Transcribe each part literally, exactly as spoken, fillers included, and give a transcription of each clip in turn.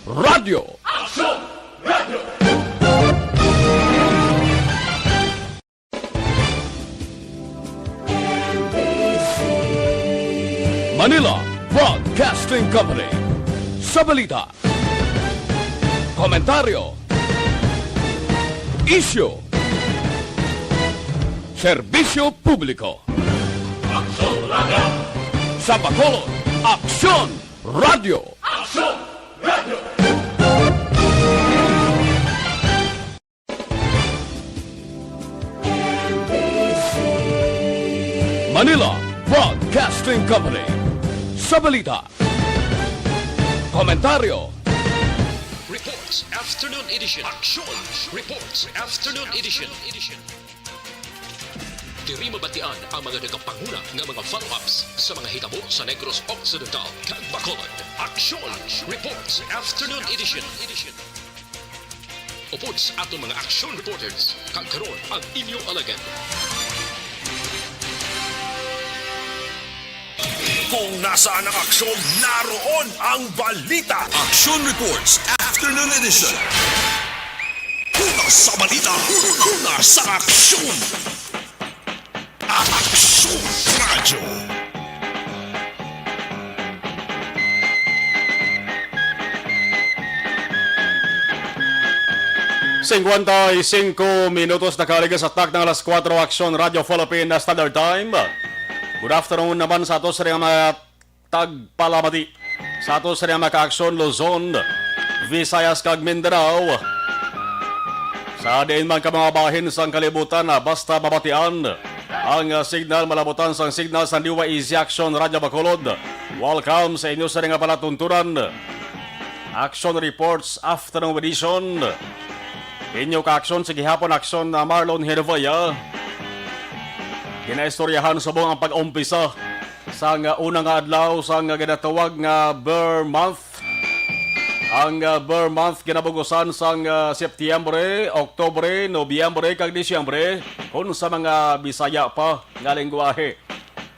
Radyo. Aksyon! Radyo! Manila Broadcasting Company. Sa balita, komentaryo, isyu, serbisyo publiko. Aksyon Radyo! Sa Bacolod, Aksyon Radyo! Aksyon Radyo! Manila Broadcasting Company. Sa balita, komentaryo, Reports Afternoon Edition. Aksyon Reports Afternoon Edition. Diri mabatian ang mga nagapanguna nga mga follow-ups sa mga hitabo sa Negros Occidental kag Bacolod. Aksyon Reports Afternoon Edition. Upod sa aton mga action reporters, kag karon ang inyo alagad. Kung nasaan ang aksyon, naroon ang balita. Action Reports, Afternoon Edition. Una sa balita, una sa aksyon. Aksyon Radyo. Singkwenta y singko minutos na kaligas sa takna alas kuwatro, Aksyon Radyo Philippine Standard Time. Good afternoon naman sa ato sa mga tagpalamati sa ato sa mga ka-aksyon Luzon, Visayas kag Mindanao. Sa diin man ka mga bahin sang kalibutan, ah, basta mabatian ang, ah, signal, malabutan sang signal sang D Y E Z Aksyon Radyo Bacolod. Welcome sa inyo sa nga palatuntunan. Action Reports Afternoon Edition. Inyo ka-aksyon sa gihapon, Aksyon na Marlon Hervaya. Ginaistoryahan subong ang pag-umpisa sang, ah, una nga adlaw sang, ah, ginatawag nga Ber Month. Ang, ah, Ber Month ginabugusan sang, ah, Setyembre, Oktubre, Nobyembre, kag Disyembre, kung sa mga Bisaya pa nga lengguwahe.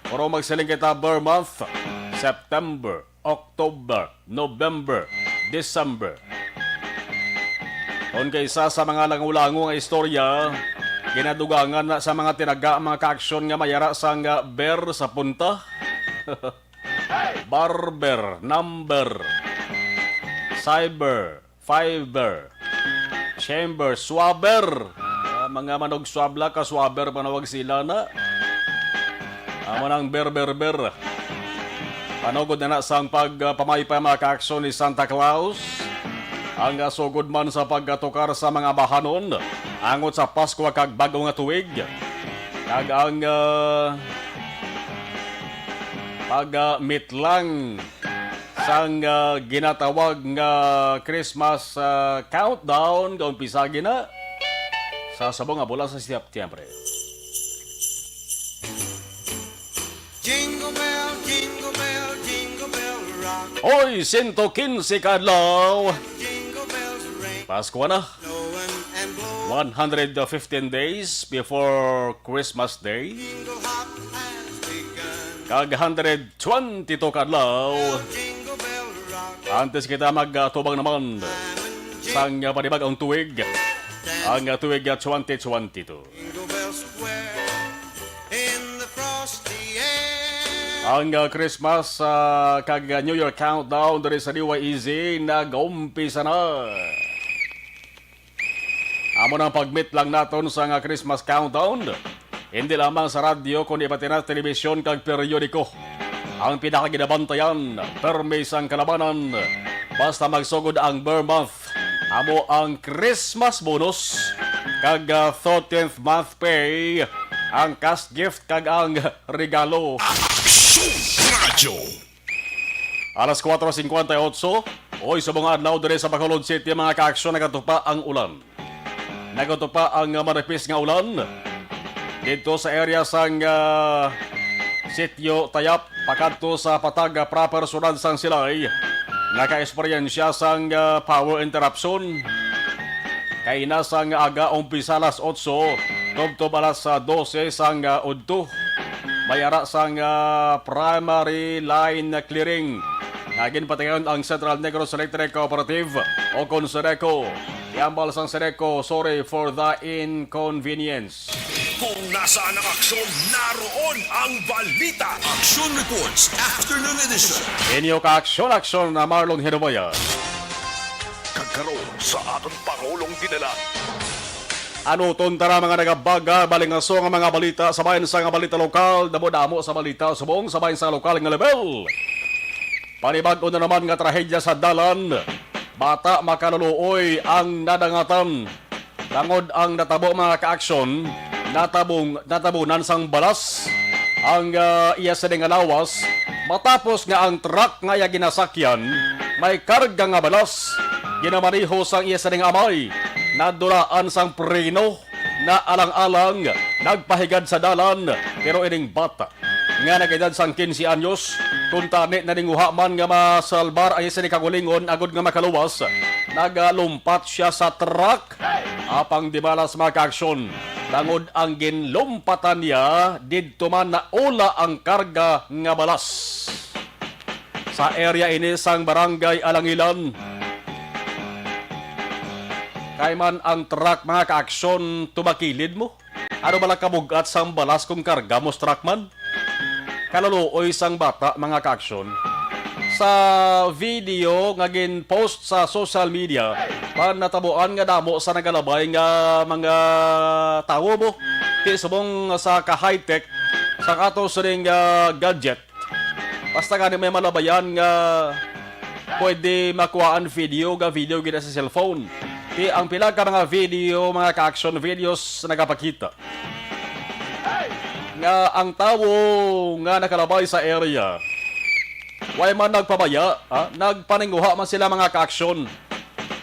Pero magsiling kita, Ber Month, September, October, November, December. Kon kay isa sa mga langulango nga istorya, ginadugangan na sa mga tinaga ang mga kaaksyon nga may ara sang, ah, ber sa punta. Barber, number, cyber, fiber, chamber, swabber. Ah, mga manog swabla ka swabber, panawag sila na. Amo nang ber, ber, ber. Panugod na na sang pag, ah, pamaypay mga kaaksyon ni Santa Claus. Ang, ah, sugod man sa pagkatukar sa mga bahanon, angot sa Pasko kag Bag-o nga Tuig. Kag ang, ah, pag, ah, mitlang sang, ah, ginatawag nga Christmas, ah, countdown, kaumpisa gina sa subong nga bulan sa Setyembre. Jingle bell, jingle bell, jingle bell rock. Oy, sento kinse ka adlaw. Jingle bells ring. Pasko na. Blowin' and blowin'. One hundred fifteen days before Christmas Day. Jingle hop has begun. Kag hundred twenty-two ka adlaw. Jingle bell rock. Antes kita magtubang naman sang, ah, panibag-ong tuig, ang, ah, tuig, ah, twenty twenty-two. Jingle bells swell in the frosty air. Ang, ah, Christmas, ah, kag, ah, New Year countdown diri sa D Y E Z nag-umpisa na. Amo nang pagmitlang naton sa nga Christmas countdown. Hindi lamang sa radyo, kundi pati na telebisyon kag periodiko. Ang pinakaginabantayan, permi sang kalabanan. Basta magsugod ang Ber Month, amo ang Christmas bonus, kag, ah, thirteenth month pay, ang cash gift kag ang regalo. Aksyon Radyo. Alas kuwatro singkwenta y otso, oy, sa mga adlaw diri sa Bacolod City, mga kaaksyon, nagatupa ang ulan. Nagatupa ang, ah, manipis nga ulan didto sa area sang, ah, Sitio Tayap, pakadto sa Patag, ah, proper, sulod sang Silay. Naka-eksperyensya sang, ah, power interruption. Kay na sang aga, umpisa alas otso, tubtob alas, ah, dose sang, ah, udto. May ara sang, ah, primary line clearing Ginpatigayon ang Central Negros Electric Cooperative o kon Seneco. Iambal sang Seneco, "Sorry for the inconvenience." Kung nasaan ang aksyon, naroon ang balita. Action Reports, Afternoon Edition. Inyo ka-aksyon-aksyon na Marlon Hinubayan. Kag karon sa aton Pangulong Dinala. Anuton ta na mga nagabaga, balingaso nga mga balita sa bahin sa nga balita lokal, damo-damo sa balita subong sa bahin sa lokal nga level. Panibag-o na naman nga trahedya sa dalan. Bata makaluluoy ang nadangatan. Tangod ang natabo, mga kaaksyon, natabong, natabunan sang balas ang, ah, iya sini nga lawas matapos nga ang truck nga iya ginasakyan may karga nga balas ginamaneho sang iya sini nga amay. Naduraan sang preno, naalang-alang, nagpahigad sa dalan, pero ining bata nga nag-edad sang quince anyos, kuntani naninguha man nga masalbar ang iya sini kaugalingon agud nga makaluwas, nagalumpat sia sa truck. Apang di malas, mga kaaksyon, tangod ang ginlumpatan niya, didto man naula ang karga nga balas. Sa area ini sang Barangay Alangilan, kay man ang truck, mga kaaksyon, tumakilid mo. Ano bala kabug-at sang balas kung karga mo sa truck man? Kaluluoy sang bata, mga kaaksyon. Sa video nga gin-post sa social media, panatabuan nga damo sa nagalabay nga mga tawo mo. Ti subong sa ka-high-tech, sa ato sining, ah, gadget. Basta gani may malabayan nga pwede makuhaan video, ga video gina sa cellphone. Ti ang pila ka mga video, mga ka-action videos nagapakita nga ang tawo nga nakalabay sa area, way man nagpabaya, ha? Nagpaninguha man sila, mga ka-action,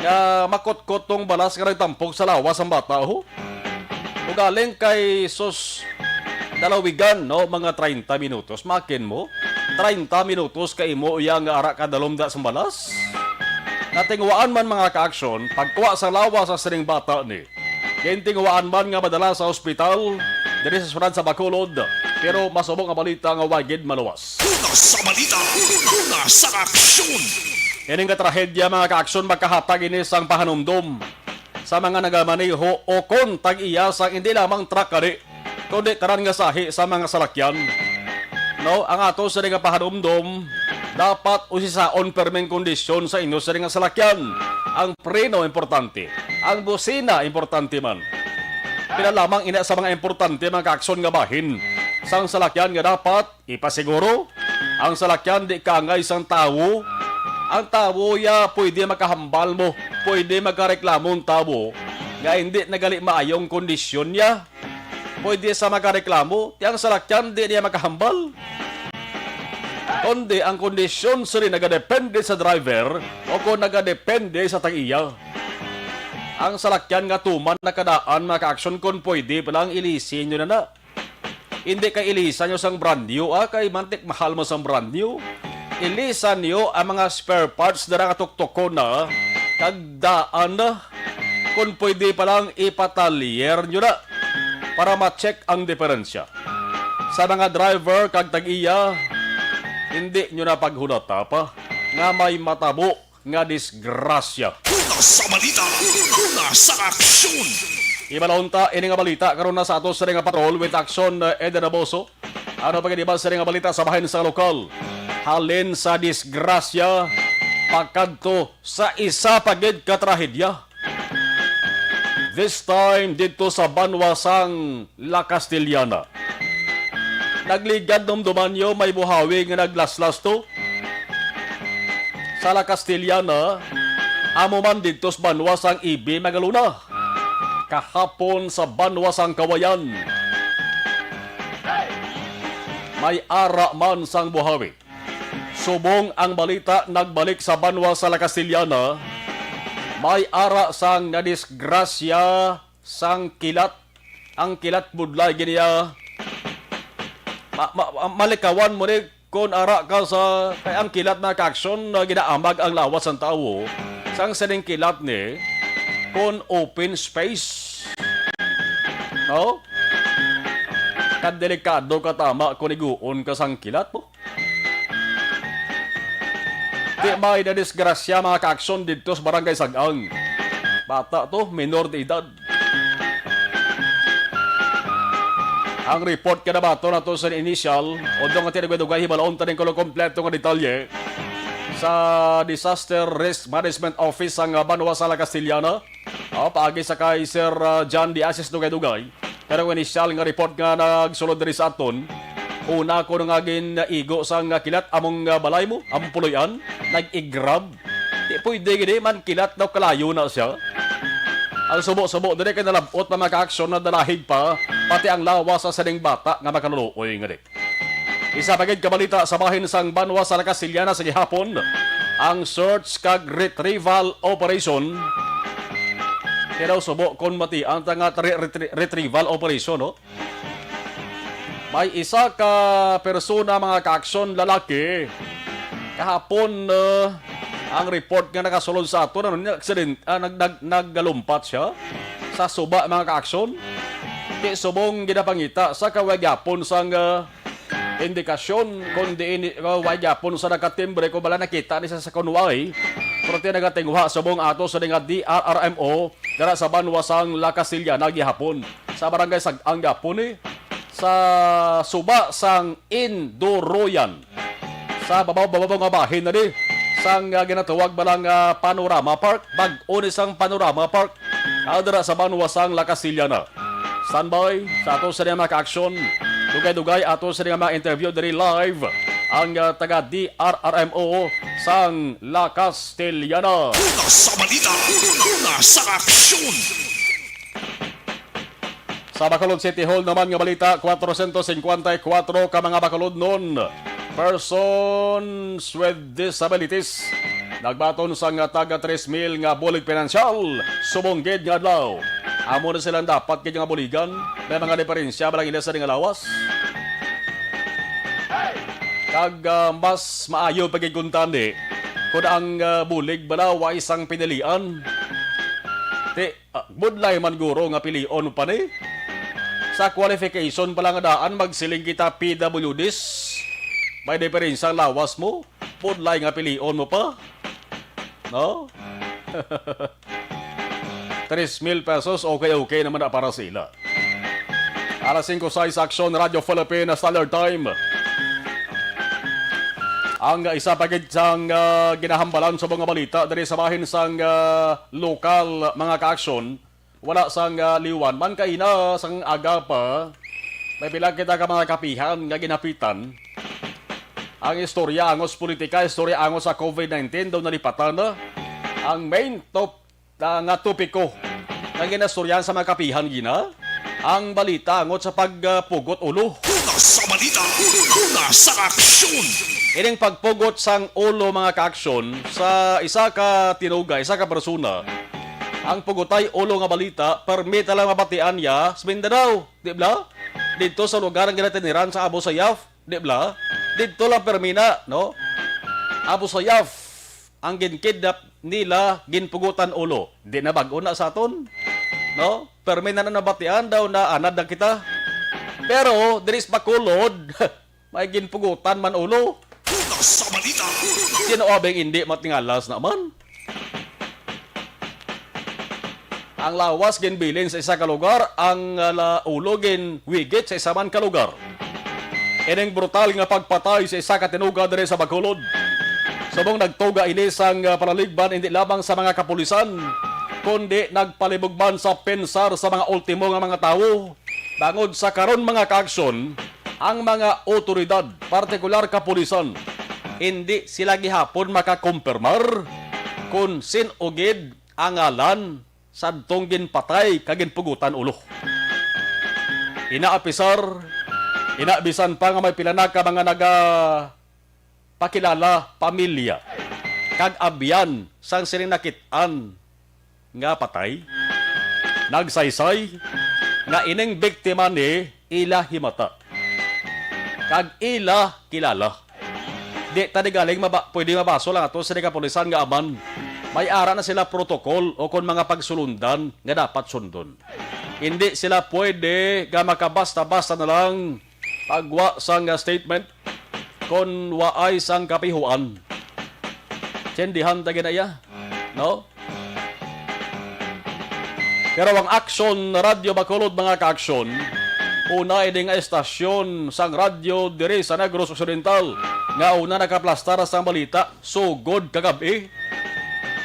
nga makutkot tong balas nga nagtampok sa lawas ang bata, ho. Ugaling kay sus, dalawigan, no, mga treinta minutos. Makin mo, treinta minutos ka imo iya nga ara ka dalumda sang balas. Natinguhaan man, mga ka-action, pagkuha sa lawas sa sining bata ni. Gintinguhaan man nga madala sa ospital diri sa syudad sa Bacolod, pero masubong ang balita nga wa gid maluwas. Una sa balita, una sa aksyon. Ining nga trahedya, mga ka-aksyon, makahatag ini sang pahanumdom sa mga nagamaneho o kon tag-iya sang hindi lamang truck kani, kundi tanan nga sahi sa mga salakyan. No, ang ato sini nga pahanumdom, dapat usisaon perming kondisyon sa inyo sini nga salakyan. Ang preno importante, ang busina importante man. Pila lamang ina sa mga importante, mga ka-action, nga bahin sang salakyan nga dapat ipasiguro. Ang salakyan di kaangay sang tawo. Ang tawo ya pwede makahambal mo, pwede makareklamo ang tawo nga hindi nagali maayong kondisyon niya. Pwede sa makareklamo, ti ang salakyan di niya makahambal. Kundi ang kondisyon sini nagadepende sa driver o kon nagadepende sa tag-iya. Ang salakyan nga tuman nakadaan, mga ka-action, kon pwede pa lang ilisin nyo na na. Hindi kay ilisan nyo sang brand new, ah, kay mantik mahal mo sang brand new. Ilisan nyo ang mga spare parts dira nga tuktukon na, kag daan na. Kung pwede pa lang, ipatalyer nyo na para ma-check ang diferensya sa mga driver kag tag-iya. Hindi nyo na paghunata pa nga may matabo nga disgrasya. Una sa balita, una sa aksyon. Ibalon ta ini nga balita karon na sa ato sa nga patrol with action, uh, Eden Aboso. Ano pa gid iban sa nga balita sa bahin sa lokal? Halin sa disgrasya pakadto sa isa pa gid ka trahedya. This time didto sa banwa sang La Castellana. Nagligad, numduman nyo, may buhawi nga naglaslas to. Sa La Castellana, amo man didto sa banwa sang Ibi Magalona. Kahapon sa banwa sang Kawayan, may ara man sang buhawi. Subong ang balita nagbalik sa banwa sa La Castellana, may ara sang nadisgrasya sang kilat. Ang kilat budlay gid niya. Ma-, ma-, ma-, malikawan mo ni kon ara ka sa, kay ang kilat na ka-action na ginaamag ang lawas sang tawo. Sang sining kilat ni kon open space. No? Kadelikado ka tama kung iguon ka sang kilat mo. Di may nadisgrasya, mga kaaksyon, didto sa Barangay Sag-ang. Bata to, minor de edad. Ang report nga nabaton nato sa initial, although nga tinugay-dugay, hibalaon ta ning kulang kompleto nga detalye sa Disaster Risk Management Office sang, ah, banwa sa La Castellana. O, paagi sa kay Sir, ah, John Diasis Dugay-Dugay. Pero ang initial nga report nga nagsulod diri sa aton, una ko nga gin-igo sang kilat among, ah, balay mo, among puloy-an, nag-igrab. Di pwede gini man kilat daw, kalayo na siya. Ang subo-subo diri kay nalab-ot na, mga kaaksyon, na dalahig pa, pati ang lawas sa sining bata nga makaluluoy nga di. Isa pa gid ka balita sa bahin sang banwa sa La Castellana sa gihapon, ang search kag retrieval operation. Pero subo kon matian ta nga re-, retri-, retrieval operation, no? May isa ka persona, mga kaaksyon, lalaki. Kahapon, uh, ang report nga nakasulod sa aton, ano niya, aksident, ah, nag, nag, naggalumpat siya sa suba, mga kaaksyon. Di subong ginapangita sa kawagyapon sang, ah, indikasyon, kundi ini, kawagyapon sa nakatimbre, kung bala nakita ni sa, sa kunway. Pero ti nagatinguha subong ato sa nga D R R M O, dara sa banwa sang La Castellana gihapon. Sa barangay Sag-ang gihapon ni, sa suba sang Induroyan. Sa babaw-babaw nga bahin na di, sang, ah, ginatawag bala nga Panorama Park, bag-o ni sang Panorama Park, ah, dira sa banwa sang La Castellana. Standby sa ato sa mga kaaksyon. Dugay-dugay ato sa mga interview diri live ang, ah, taga D R R M O sang La Castellana. Una sa balita, una sa aksyon. Sa Bacolod City Hall naman nga balita, kwatrocientos cincuenta y cuatro ka mga Bacolodnon, persons with disabilities, nagbaton sang taga tres mil nga bulig pinansyal subong gid nga adlaw. Amo na silang dapat gid nga buligan. May mga diferensya ba lang ila sa nga lawas? Kag, ah, mas maayo pa gid kung tani, kung ang, ah, bulig bala wa isang pinilian. Ti, Ah, budlay man guro nga pilion mo pa ni. Sa qualification pa lang nga daan, magsiling kita P W Ds. May diferensya ang lawas mo, budlay nga pilion mo pa. No? Tres mil pesos, okay, okay naman na para sa ila. Alas singko sais, Aksyon Radyo Philippine Standard Time. Ang isa pa gid sang, ah, ginahambalan sa mga balita diri sa bahin sang, ah, lokal, mga kaaksyon, wala sang, ah, liwan man kaina sang aga pa. May pila kita ka mga kapihan nga ginapitan. Ang istorya angos politika, istorya angos sa covid nineteen daw nalipatan na. Ang main top, ah, nga topiko nga ginastoryahan sa mga kapihan gina, ang balita angot sa pagpugot ulo. Una sa balita, una sa aksyon. Ining pagpugot sang ulo, mga kaaksyon, sa isa ka tinuga, isa ka persona, ang pugotay ulo nga balita, permi ta lang mabatian niya sa Mindanao, di bala? Didto sa lugar ang ginatiniran sa Abu Sayyaf, di bala? Didto lang permi na, no? Abu Sayyaf, ang ginkidnap nila, ginpugutan ulo. Di na bag-o na sa aton, no? Permi na na nabatian daw na anad na kita. Pero diri sa Bacolod, may ginpugutan man ulo. Una sa balita. Sino abing hindi matingalas naman? Ang lawas ginbilin sa isa ka lugar, ang, ah, la-, ulo ginwigit sa isa man ka lugar. Ining brutal nga pagpatay sa isa ka tinuga diri sa Bacolod. Subong nagtuga ini sang, ah, palaligban hindi lamang sa mga kapulisan, kundi nagpalibog man sa pensar sa mga ultimo nga mga tawo. Bangod sa karon, mga kaaksyon, ang mga otoridad, partikular kapulisan, hindi sila gihapon makakumpirmar kon sin-o gid ang ngalan sadtong ginpatay kag ginpugutan ulo. Ina, apisar, ina, bisan pa nga may pila na ka mga nagapakilala, pamilya, kag abyan sang sining nakit-an nga patay, nagsaysay nga ining biktima ni ila himata kag ila kilala. Di ta di galing maba-, pwede mabaso lang ato sa kapulisan nga aman may ara na sila protocol o kon mga pagsulundan nga dapat sundon. Hindi sila pwede nga makabasta-basta na lang pagwa sang statement kon waay sang kapihuan. Sendihan ta gina iya, no? Pero ang Aksyon Radyo Bacolod, mga ka-aksyon, una ini nga estasyon sang radyo diri sa Negros Occidental nga una nakaplastar sang balita sugod kagab-i.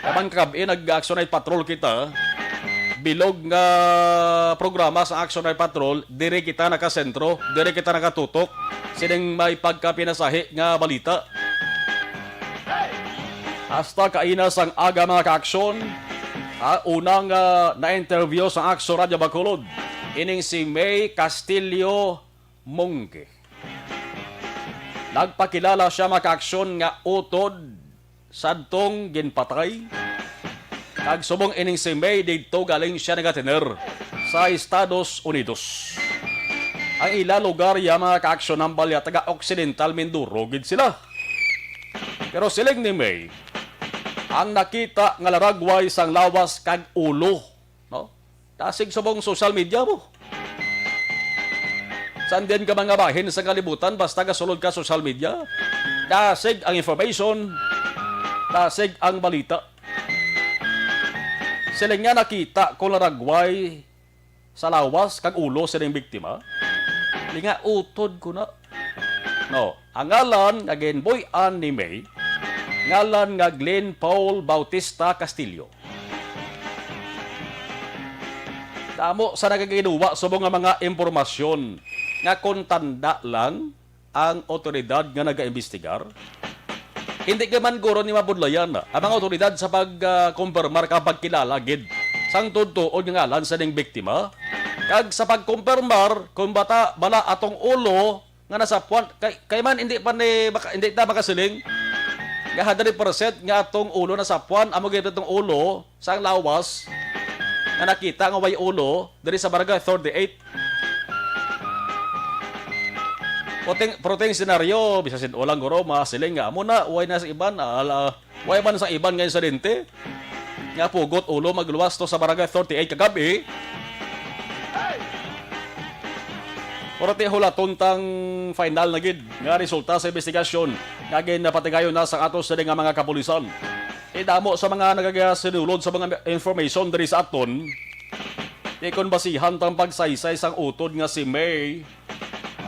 Kay man kagab-i nag-Aksyon Night Patrol kita. Bilog nga programa sa Aksyon Night Patrol, diri kita nakasentro, diri kita nakatutok sining may pagkapinasahi nga balita. Hasta kaina sang aga, mga ka-aksyon, ah, unang, ah, na-interview sa Aksyon Radyo Bacolod, ining si May Castillo Mongge. Nagpakilala siya, mga ka-aksyon, nga utod sadtong ginpatay. Kag subong ining si May, didto galing siya nagatiner sa Estados Unidos. Ang ila lugar ya, mga ka-aksyon, hambal ya taga Occidental Mindoro gid sila. Pero siling ni May, ang nakita nga laragway sang lawas kag ulo, no? Dasig subong social media mo. Sandin ka mga bahin sa kalibutan, basta gasulod ka social media, dasig ang information, dasig ang balita. Siling niya, nakita ko laragway sa lawas kag ulo sining biktima. Linga utod ko na. No, ang ngalan nga ginbuy-an ni May, ngalan nga Glenn Paul Bautista Castillo. Damo sa nagaginuwa subong nga mga impormasyon nga kon tanda lang ang awtoridad nga nagaimbestigar, hindi ka man guro ni mabudlayan ang mga awtoridad sa pag, ah, kumpirmar ka pagkilala gid sang tuod-tuod nga ngalan sa ning biktima, kag sa pagkumpirmar kung bata bala atong ulo nga nasapwan, kay, kay man hindi pa ni maka-, hindi ta makasiling nga hundred percent nga atong ulo nasapwan, amo gid atong ulo sang lawas nga nakita nga way ulo diri sa Barangay thirty-eight. Puting, puting senaryo, bisan sin ulang guro, masiling nga amo na, way na sa iban, ala, way man sa iban nga insidente nga pugot ulo magluwas to sa Barangay thirty-eight kagabi. Pero ti hulaton tang final na gid nga resulta sa investigasyon nga ginapatigayon na sa ato sini nga mga kapulisan. Idamo sa mga nagasinulod sa mga information diri sa aton, ti kon basihan tang pagsaysay sang utod nga si May,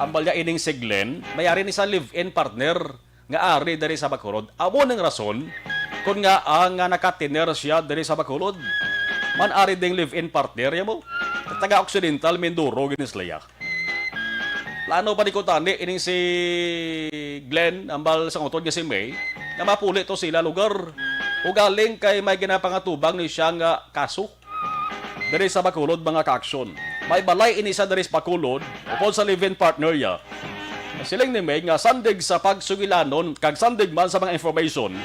ang balya ining si Glenn, may ari ni sa live-in partner nga ari diri sa Bacolod. Amo ning rason kon nga ang nga nakatiner siya diri sa Bacolod. Man ari ding live-in partner ya mo. Taga Occidental Mindoro gid ni sila ya. Plano pa ni kuntani ining si Glenn, ambal sang utod nga si May, nga mapuli to sila lugar. Ugaling kay may ginapangatubang ni siya nga kaso diri sa Bacolod, mga kaaksyon. May balay ini sa diri sa Bacolod, upod sa live-in partner ya. Siling ni May nga sandig sa pagsugilanon kag sandig man sa mga information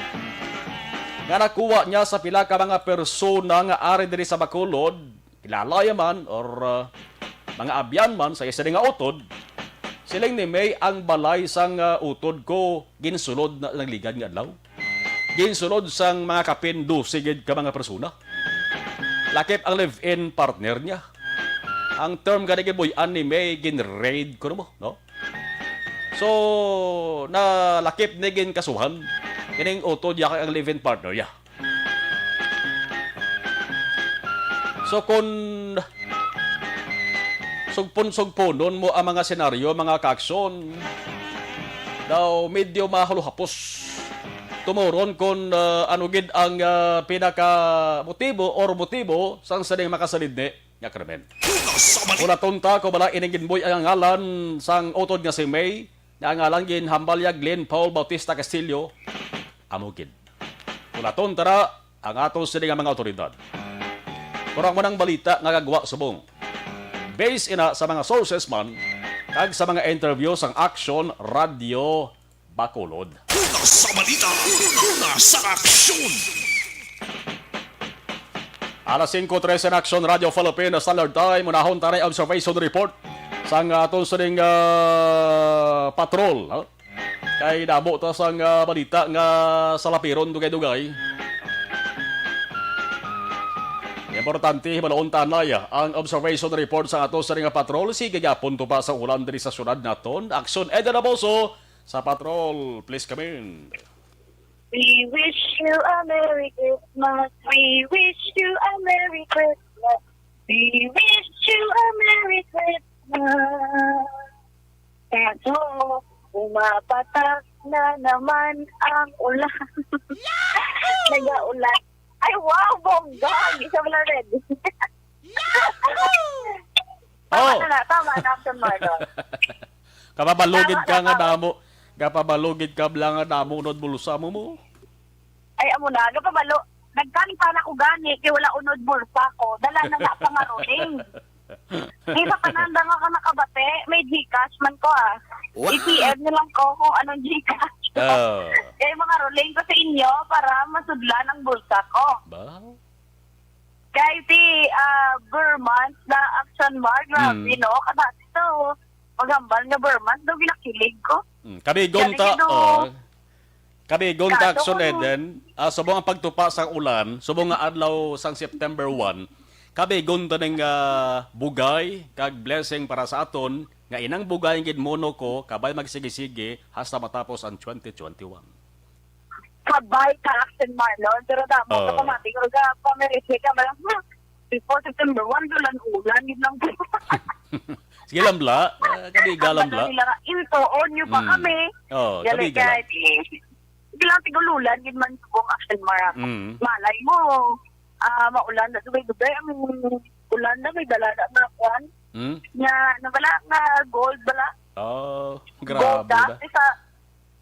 nga nakuha niya sa pila ka mga persona nga ari diri sa Bacolod, kilala ya man or, uh, mga abyan man sa isa nga utod, siling ni May, ang balay sang, uh, utod ko ginsulod na nagligad nga adlaw. Ginsulod sang mga kapin dose gid ka mga persona. Lakip ang live-in partner niya. Ang term gani gibuy-an ni May, gin-raid kuno mo, no? So, nalakip ni ginkasuhan kining utod ya kag ang live-in partner ya. So, kun sugpon-sugponon mo ang mga senaryo, mga kaaksyon, daw medyo mahaluhapos tumuron kon, ah, ano gid ang, ah, pinaka motibo or motibo sang sining makasalidni nga krimen. Una sa balik. Hulaton ta kung bala ining ginbuy-an nga ngalan sang utod nga si May, nga ang ngalan ginhambal ya Glenn Paul Bautista Castillo. Amo gid. Hulaton ta na ang aton sini nga mga awtoridad. Pero amo nang balita nga gagwa subong. Based ina sa mga sources man kag sa mga interview sang Aksyon Radyo Bacolod. Una sa balita, una sa aksyon. Alas singko trese na, Aksyon Radyo Philippine Standard Time. Unahon ta na ang observation report sang aton sining, ah, patrol, ha? Kay damo ta sang, ah, balita nga salapiron dugay-dugay. Importante, hibaluon ta anay ang observation report sa aton sining nga patrol. Sige gyapon tupa sa ulan diri sa syudad naton. Aksyon, Eden Amoso sa patrol. Please come in. We wish you a Merry Christmas. We wish you a Merry Christmas. We wish you a Merry Christmas. Kaso, pumapatak na naman ang ulan. Nagaulan. Ay, wow, bongga! Hindi siya wala ready. Tama Oh! na na, tama na, Captain Marlon. Kapabalugid Tama ka na, nga tama. damo. Kapabalugid ka bala nga damo unod bulsa mo mo. Ay, amo na, nagpabalo. Nagkanta na ko gani, kay wala unod bulsa ko. Dala na na pangaruling. Di sa pananda nga ka nakabati, may Gcash man ko, ah. Wow! I-P M niyo lang ko kung anong Gcash ko. Oh. Kay mga ruling ko sa inyo para masudlan ang bulsa ko. Ba? Kay ti, ah, Burmans na Action Mar, grabe, Mm. no? Kada to, maghambal nga Burmans, daw ginakilig ko. Mm, kabigon Kaya ta, sige, do. oh. Kabigon ta, Kada Action ko, ano? Eden, ah, subong ang pagtupa sang ulan, subong nga adlaw sang September one, kabigon ta ning, ah, bugay kag blessing para sa aton, nga inang bugay gid mono ko, kabay magsigi-sigi hasta matapos ang twenty twenty-one. Kabay ka, Action Marlon, pero damo Oh. ka pamati, pero ka pamirisip ka, malang, "Hmm, before September one, ulan-ulan, yun lang." Sige lang, bla. Ah, kabiga lang, bla. Nila nga, "Intoon niyo pa Mm. kami." Oh, Gali kabiga lang. Kay, di, di lang tigululan, yun man subong, Action Mar. Mm. Malay mo, ah, maulan na, dugay-dugay, ang ulan na, may dala na mga kwan. Mm. Nga, ano bala, nga gold bala. Oh, Gold grabe dust, ba? Isa,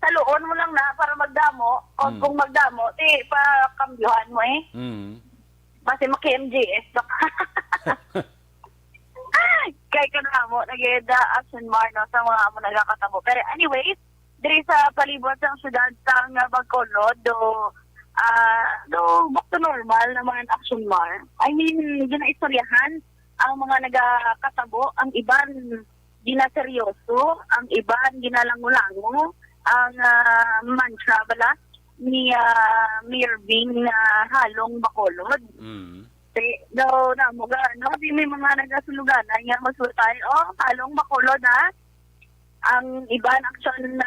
saluon mo lang na para magdamo. O Mm. kung magdamo, di, pakambyuhan mo eh. Mm. Basi maki-M G S ka. Kay kanamo, nag-eda Action Mar, no, sa mga amo nagakatabo. Pero anyways, diri sa palibot sang syudad sang, ah, Bacolod, do, ah, do, back to normal naman, Action Mar. I mean, ginaistoryahan ang mga nagakatabo, ang iban ginaseryoso, ang iban ginalangulango, ang, ah, mantra bala ni, ah, Mayor Bing, ah, halong Bacolod. Mm. Ti, daw namo ga, ano, di may mga nagasuluganan nga magsultay, "Oh, halong Bacolod, ha?" Ang iban Action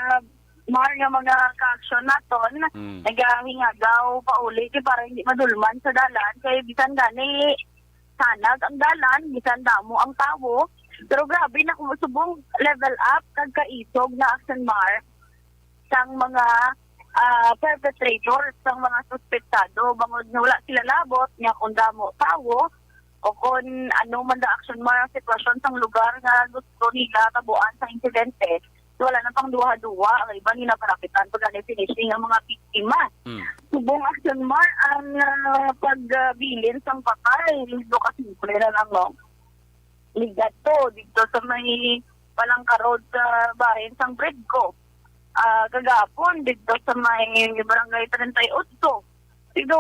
Mar nga mga ka-action naton, Mm. nagahingagaw pauli kay para hindi madulman sa dalan, kay bisan gani sanag ang dalan, bisan damo ang tawo. Pero grabe na, kung subong level up kag kaisog na, Action Mar, sang mga, ah, perpetrators, sang mga suspetsado, bangod nga wala sila labot nga kung damo tawo o kung ano man da, Action Mar, ang sitwasyon sang lugar nga gusto nila tabuan sa insidente. So, wala na pang duha-duha, ang iban ginapalapitan pa gani finishing ang mga biktima. Mm. Subong, Action Mar, ang, ah, pagbilin sang patay, medyo kasimple na lang, no? Ligat to, dito sa may Palangka Road sa bahin sang Bridco. Ah, kagapon, dito sa may Barangay treinta y ocho. Pero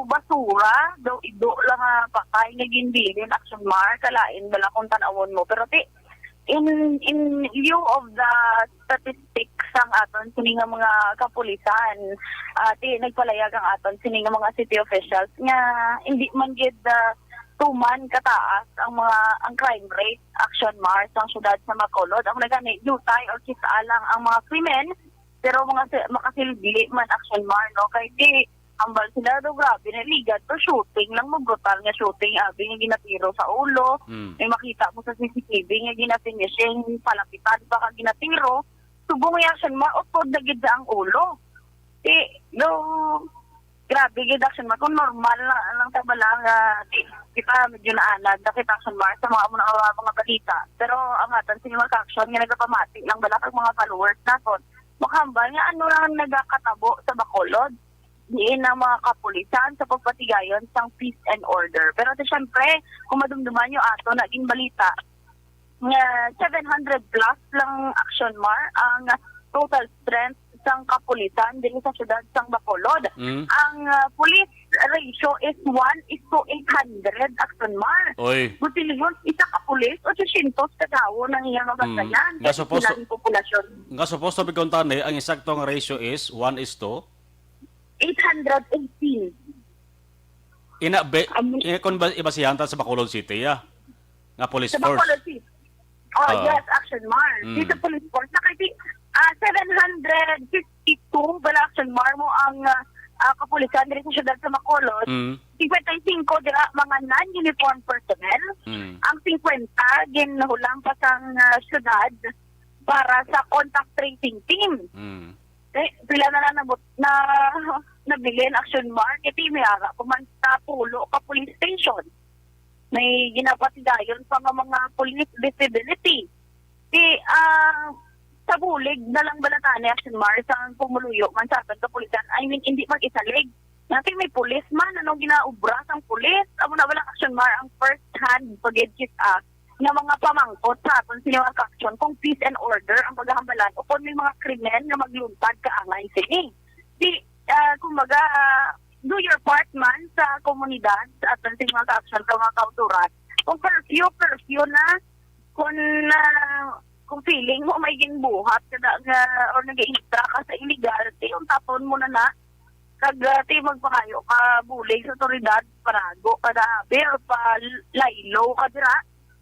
basura, daw ido lang nga patay nga ginbilin, Action Mar, kalain bala kung tan-awon mo. Pero ti, in, in view of the statistics sang aton sini nga mga kapulisan, ah, ti, nagpalayag ang aton sini nga mga city officials nga hindi man gid, ah, tuman kataas ang mga, ang crime rate, Action Mar, sang syudad sa Bacolod. Ang nagani, diutay or kis-a lang ang mga krimen, pero mga si-, makasilbi man, Action Mar, no? Kay di, hambal sila, do, grabe na, ligat to, shooting lang, mo brutal nga shooting, abi nga ginatiro sa ulo. Mm. May makita mo sa C C T V nga ginafinishing, palapitan pa ka ginatiro. Subong ya, Action Mar, utod na gid sa ang ulo. Di, do, grabe gid, Action Mar. Kung normal na lang ta bala nga, di, kita medyo naanad na kita, Action Mar, sa mga, mga, mga balita. Pero ang atan sa mga ka-action nga nagapamati lang bala kag mga followers naton, makahambal nga ano lang nagakatabo sa Bacolod, diin ang mga kapulisan sa pagpatigayon sang peace and order. Pero ti, syempre, kung madumduman nyo ato na ginbalita, nga seven hundred plus lang, Action Mar, ang total strength sang kapulisan diri sa syudad sang Bacolod. Mm. Ang, ah, police ratio is one is to eight hundred, Action Mar. Oy. Buti niyo, isa ka pulis, otsosyentos ka tawo nang iya Mm. mabantayan. Nga Kay supposed to, sila ang populasyon. Nga supposed to be kuntani, ang eksakto nga ratio is one is to? Eight hundred eighteen. Ina, be, Amo ina, kung ba, ibasihan ta sa Bacolod City, ya? Nga police Sa force. Bacolod City. Oh, Ah. yes, Action Mar. Mm. Dito police force. Nakati-, ah, seven hundred fifty fifty-two bala, Action Mar, mo ang, ah, ah, kapulisan diri sa siyudad sa Bacolod. Mm. Fifty-five dira mga non-uniform personnel. Mm. Ang fifty ginhulam pa sang, ah, siyudad para sa contact tracing team. Mm. Eh, pila na lang nabut-, na, nabilin, Action Mar, kay may ara pa man sa pulo ka police station. May ginapatigayon pa nga mga police visibility. Di, ah, sa bulig na lang bala tani, Action Mar, sa pumuluyo man sa aton kapulisan, I mean, hindi mag-isalig. Natin may pulis man, anong ginaobra sang pulis? Amo na bala, Action Mar, ang first hand pag-, ah, nga mga pamangkot sa aton sini nga ka-aksyon kung peace and order ang paghahambalan o kung may mga krimen nga magluntad kaangay sini. Di, ah, kumbaga, ah, do your part man sa komunidad, sa aton sini nga ka-aksyon, sa mga kautoran. Kung curfew, curfew na. Kung, ah, kung feeling mo may ginbuhat ka na nga or nag-iintra ka sa illegal, di, untapon mo na na. Kag, ah, ti magpangayo ka bulig sa otoridad, parago ka na, abi, or pa laylo ka dira.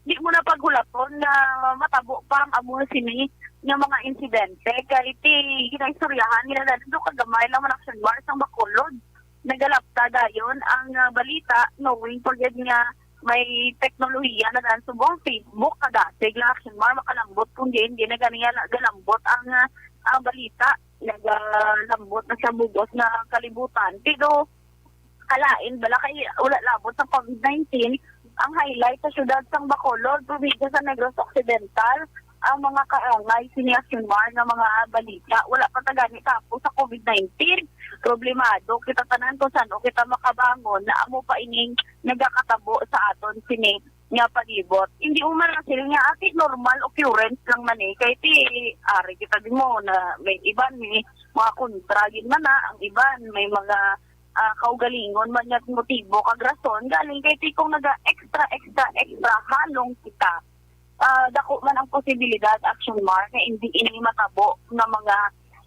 Di mo na paghulapon nga matabo pa ang amo sini nga mga insidente. Kay ti ginaistoryahan nila na do kagamay lang man, Action Mar, sang Bacolod. Nagalapta dayon ang, ah, balita, knowing pa gid nga may teknolohiya na dan subong Facebook, kadasig lang, Action Mar, makalambot kung diin, diin na gani nga galambot ang, ah, ang balita. Nagalambot na sa bug-os nga kalibutan. Pero kalain bala kay wala labot sa covid nineteen ang highlight sa siyudad sang Bacolod, probinsya sa Negros Occidental, ang mga kaangay sini, Action Mar, nga mga balita. Wala pa ta gani tapos sa covid nineteen. Problemado kita tanan kung san-o kita makabangon na amo pa ining nagakatabo sa aton sini nga palibot. Hindi mo man lang sila nga, ati, normal occurrence lang man eh. Kay ti, ari kita din mo na may iban, may mga kontra gid man na, ang iban, may mga, ah, kaugalingon man nga motibo kag rason. Galing kay ti kung naga extra, extra, extra halong kita, ah, dako man ang posibilidad, Action Mar, nga hindi ini matabo nga mga,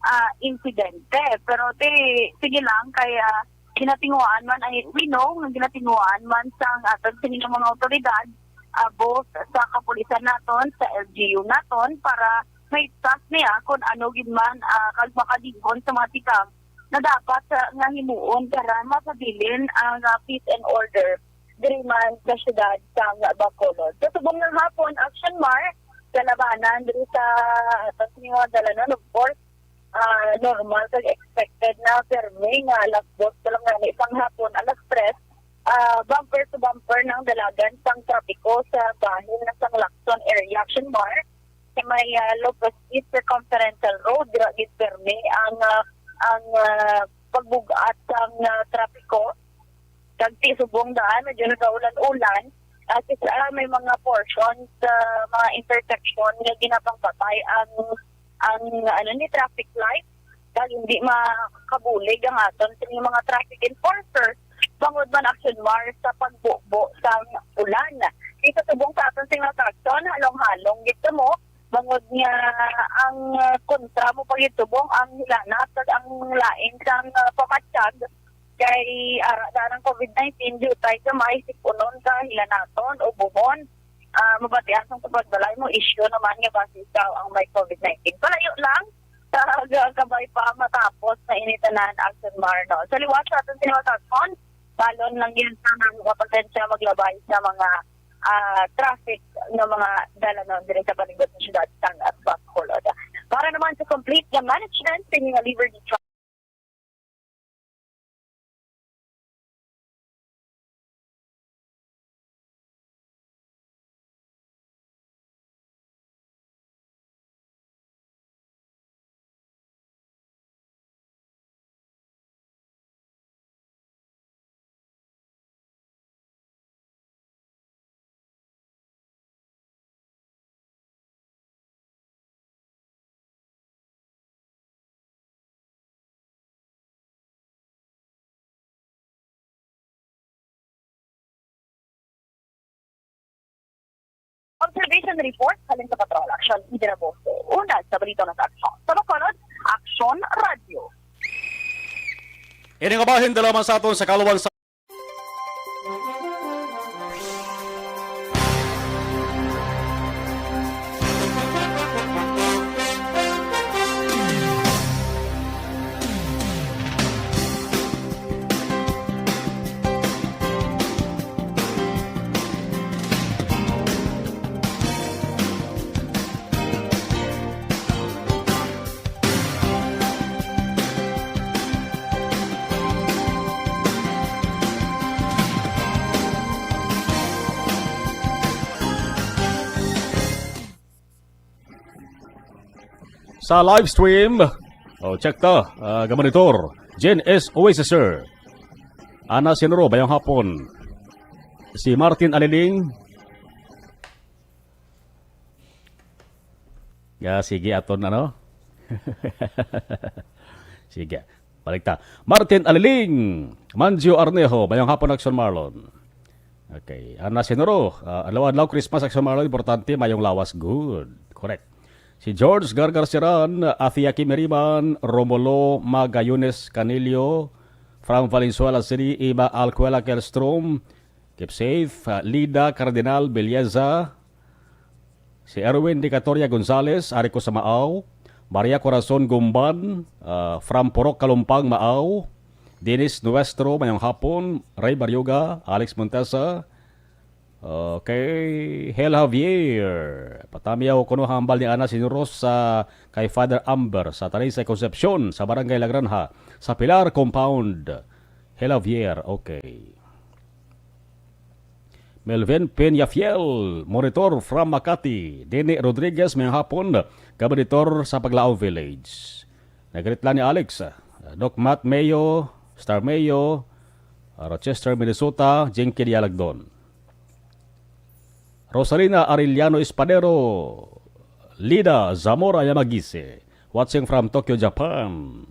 ah, insidente. Pero ti, sige lang, kay, ah, ginatinguhaan man, ay, we know nga ginatinguhaan man sang aton sini nga mga awtoridad, ah, both sa kapulisan naton, sa L G U naton, para may task niya kung ano gid man, ah, kag makadihon sa mga tikang na dapat, ah, nga himuon para mapabilin ang, ah, peace and order diri man sa siyudad sang Bacolod. Sa subong nga hapon, Action Mar, kalabanan diri sa aton sini nga dalanon, of course, ah, normal kag expected na permi nga alas dos pa lang gani sang hapon, alas tres, ah, bumper to bumper na ang dalagan sang trapiko sa bahin na sang Lacson area, Action Mar, sa may, ah, Lopez East Circumferential Road, dira gid permi ang, ah, ang, ah, pagbug-at sang, ah, trapiko. Kag ti subong daan, medyo nagaulan-ulan. Ah, kis-, ah, may mga portions sa mga intersection nga ginapangpatay ang, ang, ano ni, traffic light. Kag hindi makabulig ang aton sini mga traffic enforcer. Bangod man, Action Mar, sa pagbubo sang ulan. Di sa subong sa aton sini mga traction, halong-halong gid kamo. Bangod nga ang, ah, kontra mo pa gid subong ang hilanat kag ang lain sang, ah, pamatyag. Kay ara daan ang covid nineteen, diutay gamay, sip-unon ka, hilanaton, ubuhon. Ah, mabatian sang tubag balay mo, issue naman nga basi ikaw ang may covid nineteen. Palayo lang, kag kabay pa matapos na ini tanan, Action Mar, no? Sa liwat sa aton sini nga traction, balon lang gid sa mga potensya maglabay sa mga, ah, traffic nga mga dalanon diri sa palibot sa siyudad sang Bacolod. Para naman sa complete nga management sa inyo nga Liberty Track, Observation report halin sa Patrol Action Idirabose. Una sa balita na sa Aksyon. Sa Bacolod, Aksyon Radio. Ini nga bahin dala man sa aton sa kaluwan sa Sa live stream, oh, check ta, ah, gamonitor. Jen S. Oasis, sir. Ana Sinuro, mayong hapon. Si Martin Aliling. Ya, sige, aton, ano? Sige, balik ta. Martin Aliling, Manjo Arnejo, mayong hapon, Action Marlon. Okay, Ana Sinuro, ah, adlaw-adlaw Christmas, Action Marlon, importante, mayong lawas. Good, correct. Si George Gargar Siran, Athia Kimiriman, Romulo Magayones Canillo, from Valenzuela City, Iba Alcuela Kelstrom, keep safe, ah, Lida Cardinal Belleza, si Erwin Dicatoria Gonzalez, ari ko sa Maaw, Maria Corazon Gumban, ah, from Purok Kalumpang, Maaw, Dennis Nuestro, mayong hapon, Ray Baryoga, Alex Montesa, okay, Hel Javier. Patamiaw kuno hambal ni Ana Sinuro sa kay Father Amber sa Talisay Concepcion sa Barangay La Granja sa Pilar Compound. Hel Javier, okay. Melvin Peñafiel, monitor from Makati. Deni Rodriguez, mayong hapon, gamonitor sa Paglao Village. Nagkitla ni Alex, Doc Matt Mayo, Star Mayo, Rochester, Minnesota, Jinky Dialagdon. Rosalina Arellano Espadero, Lida Zamora Yamagise, watching from Tokyo, Japan.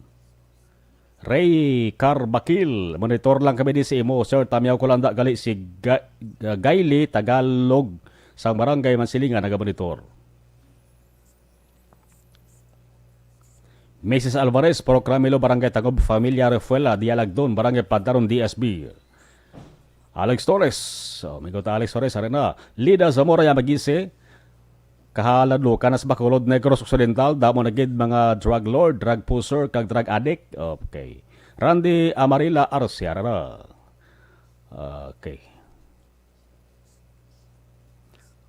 Ray Carbakil, monitor lang kami di sa imo, sir. Tamiaw ko lang da gali si Ga-, Gaily Tagalog sang Barangay Mansilingan, nagamonitor. Missus Alvarez, Purok Ramilo, Barangay Tagob, Familia Refuela, Dialagdon, Barangay Pantaron, D S B. Alex Torres, oh, amigo ta Alex Torres, ari na. Lida Zamora Yamagise, Kahaladlukan na sa Bacolod, Negros Occidental, damo na gid mga drug lord, drug pusher, kag drug addict. Okay. Randy Amarila Arce, ari na. Okay.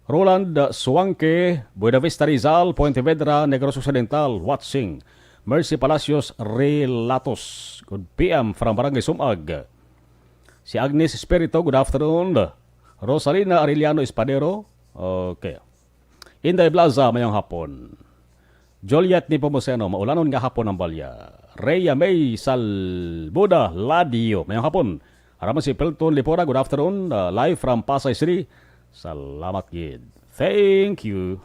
Roland Suangke, Buena Vista, Rizal, Pontevedra, Negros Occidental, watching. Mercy Palacios Relatos, good P M from Barangay Sumag. Si Agnes Espirito, good afternoon. Rosalina Arellano Espadero, okay. Inday Blaza, mayong hapon. Juliet Nepomuceno, maulanon nga hapon ang balya. Rhea May Salbuda Ladio, mayong hapon. Araman si Pelton Lipora, good afternoon. Uh, live from Pasay City. Salamat gid. Thank you.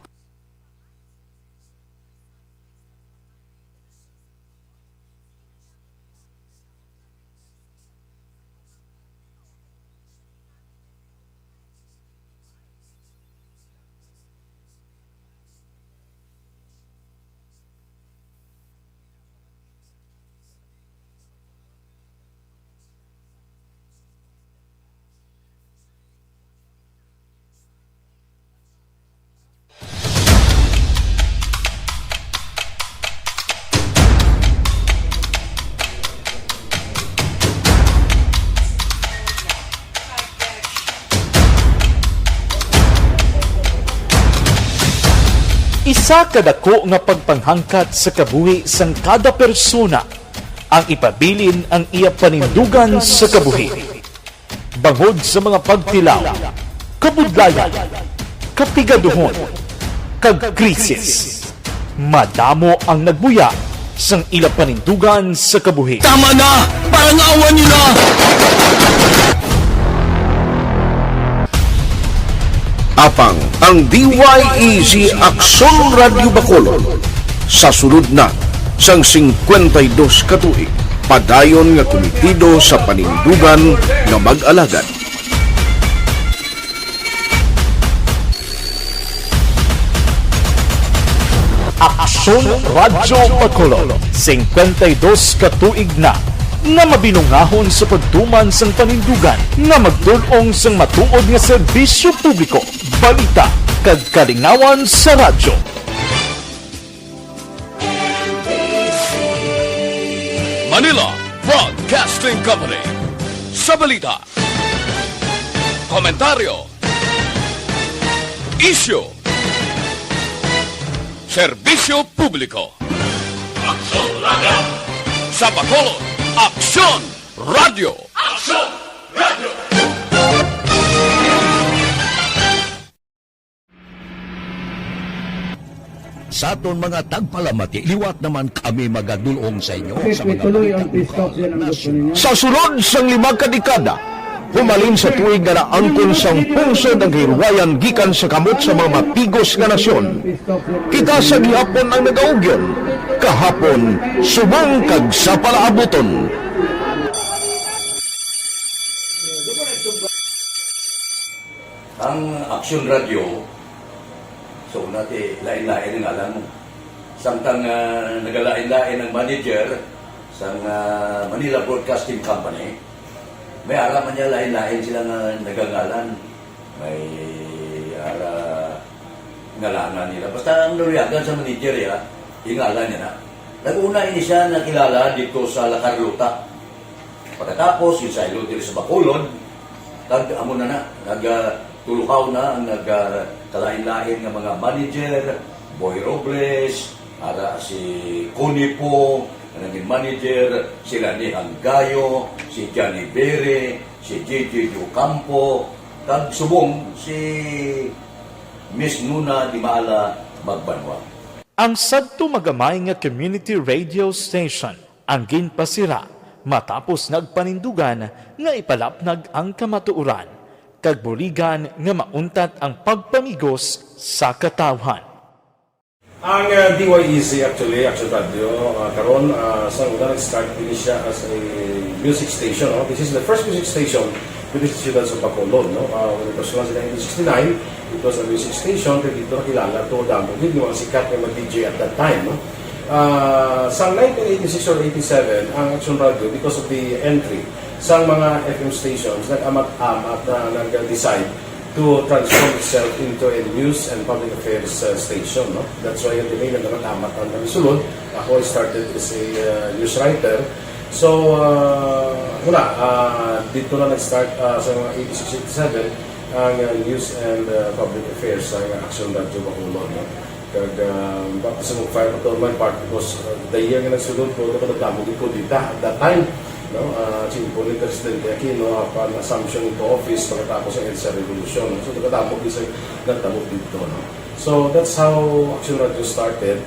Isa ka dako nga pagpanghangkat sa kabuhi sang kada persona ang ipabilin ang iya panindugan sa kabuhi. Bangod sa mga pagtilaw, kabudlayan, kapigaduhon, kag krisis, madamo ang nagbuya sang ila panindugan sa kabuhi. Tama na! Parang awa niyo na! Apang ang D Y E G Aksyon Radyo Bacolod sa sulod na sang singkwenta y dos ka tuig, padayon nga kumitido sa panindugan nga mag-alagad. Aksyon Radyo Bacolod, singkwenta y dos ka tuig na nga mabinungaon sa pagtuman sang panindugan nga magtul-ong sang matuod nga serbisyo publiko, balita, kag kalingawan sa radyo. Manila Broadcasting Company. Sa balita, komentaryo, isyu, serbisyo publiko. Aksyon Radyo. Sa Bacolod, Aksyon Radyo. Aksyon Radyo. Sa aton mga tagpalamati, liwat naman kami magadulong sa inyo sa mga balita lokal, nasyonal. Sa sulod sang lima ka dekada, humalin sa tuig nga naangkon sang pungsod ang kahilwayan gikan sa kamot sa mga mapigos nga nasyon, kita sa gihapon ang nagaugyon, kahapon, subong kag sa palaabuton. Ang Aksyon Radio, so, una ti, lain-lain ang ngalan mo. Samtang, ah, nagalain-lain ang manager sang, ah, Manila Broadcasting Company, may ara man niya lain-lain sila nga nagangalan. May ara ngalanan nila. Basta ang naluyagan sa manager, ya, ingalan niya na. Nag-una ini siya nakilala dito sa La Carlota. Pagkatapos, ginsaylo diri sa Bacolod, kag amo na na, nag, ah, tuluhaw na ang nag, ah, kalain-lain nga mga manager, Boy Robles, ara si Connie Po, nga naging manager, si Lani Hanggayo, si Johnny Bere, si J J Ocampo, kag subong si Miss Nuna Dimala Magbanwa. Ang sadto magamay nga community radio station ang ginpasira matapos nagpanindugan nga ipalapnag ang kamatuoran kag buligan nga mauntat ang pagpamigos sa katawhan. Ang, uh, D Y E C actually, Action Radio, uh, karon, uh, sa una nag-start din siya as a music station, no? This is the first music station with the Ciudad sa Bacolod, no? Uh, when it was launched in nineteen sixty-nine, it was a music station, kaya dito nakilala to, damo din yung mga sikat na mga D J at that time, no? Ah, sa nineteen eighty-six or eighty-seven, ang Action Radio, because of the entry sa mga F M stations, nag-amat-amat na nag-decide to transform itself into a news and public affairs, uh, station, no? That's why yung tinignan naman amat ang nagsulod. Ako, I started as a, uh, news writer. So, uh, wala, uh, dito na nag-start, uh, sa mga eighty-six, eighty-seven, ang, uh, news and, uh, public affairs sa Action Radio Bacolod, no? Kag, ah, baptism of fire pa to on my part because, ah, the year nga nagsulod ko, ako nagdamo gid ko dita at that time, no? Ah, tiempo ni Presidente Aquino, apan assumption into office pagkatapos ng EDSA Revolution. So, nagdamo gid sa nagdamo dito, no? So, that's how Action Radio started,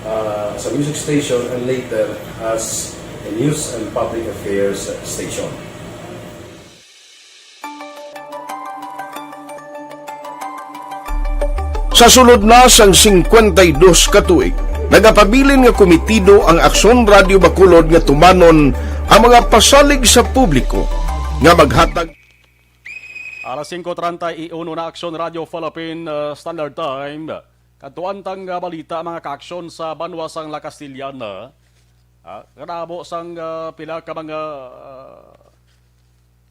ah, as a music station and later as a news and public affairs station. Sa sulod na sang singkwenta y dos ka tuig, nagapabilin nga komitido ang Aksyon Radio Bacolod nga tumanon ang mga pasalig sa publiko nga maghatag. Alas singko treinta y uno na, Aksyon Radio Philippine, uh, Standard Time. Kadtuan tang, uh, balita, mga kaaksyon, sa banwa sang La Castellana. Ah, kadamo sang, uh, pila ka mga,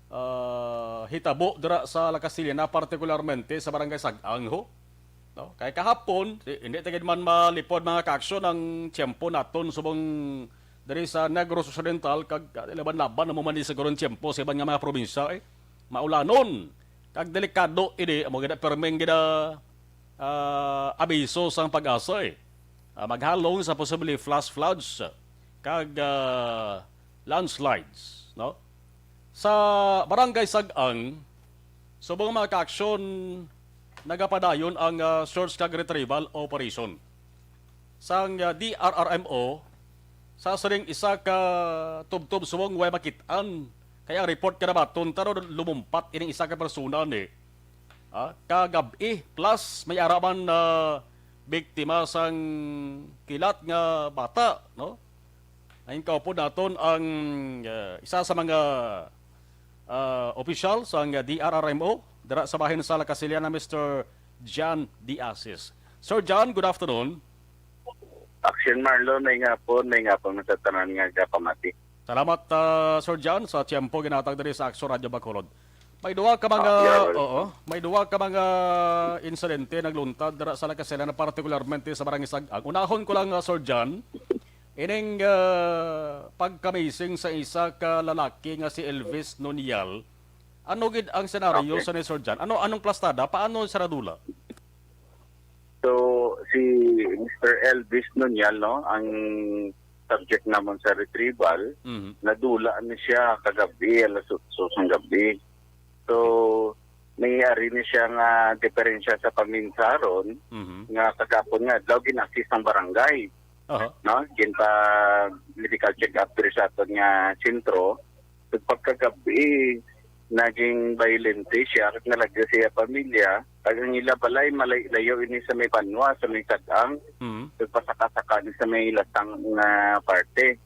uh, ah, hitabo dira sa La Castellana, partikularmente sa Barangay Sag-ang, ho. No? Kay kahapon, di, hindi ta gid man malipod, mga kaaksyon, ang tiyempo naton subong diri sa Negros Occidental, kag, ah, laban-laban na mo man ni siguro ang tiyempo sa iban nga mga probinsya, eh. Maulanon, kag delikado ini, amo gid, perming gid, ah, abiso sang PAGASA, eh. Ah, maghalong sa posible flash floods kag, ah, landslides, no? Sa Barangay Sag-ang, subong, mga kaaksyon, nagapadayon ang, ah, search kag retrieval operation sang, ah, D R R M O sa sining isa ka tubtob subong way makit-an, kay ang report kanabaton taro lumumpat ining isa ka persona ni, ah, kagab-i, plus may ara man na biktima sang kilat nga bata, no? Ang kaupod naton ang, ah, isa sa mga, ah, opisyal sang D R R M O dira sa bahin sa La Castellana, Mister John Diasis. Sir John, good afternoon. Action Marlon, may ngapon, may ngapon sa tanan nga kapamati. Salamat, ah, Sir John, sa tiyempo ginatag diri sa Aksyon Radio Bacolod. May duha ka mga, ah, yeah, well, oo, may duha ka mga insidente nagluntad dira sa La Castellana, partikularmente sa Barangay Sag-ang. Unahon ko lang, ah, Sir John, ining, ah, pagkamising sa isa ka lalaki nga si Elvis Nonial. Ano gid ang senaryo, okay, sa ni Sir John? Ano, anong plastada? Paano siya nadula? So, si Mister Elvis Nonial, no, ang subject namon sa retrieval, mhm, nadula ni siya kagabi, alas otso sang gabi. So, may Ini siya nga diferensya sa paminsaron Mhm. nga kagapon nga adlaw gin-assist ang barangay, Aha. no? Ginpa medical check-up diri sa aton nga sentro. Ug pagkagabi, naging bayolente siya kag nalagyo sa iya pamilya. Kag ang ila balay malay-layo ini sa may banwa, sa may Sag-ang. Mhm. Ug pasaka-saka ni sa may latang nga parte.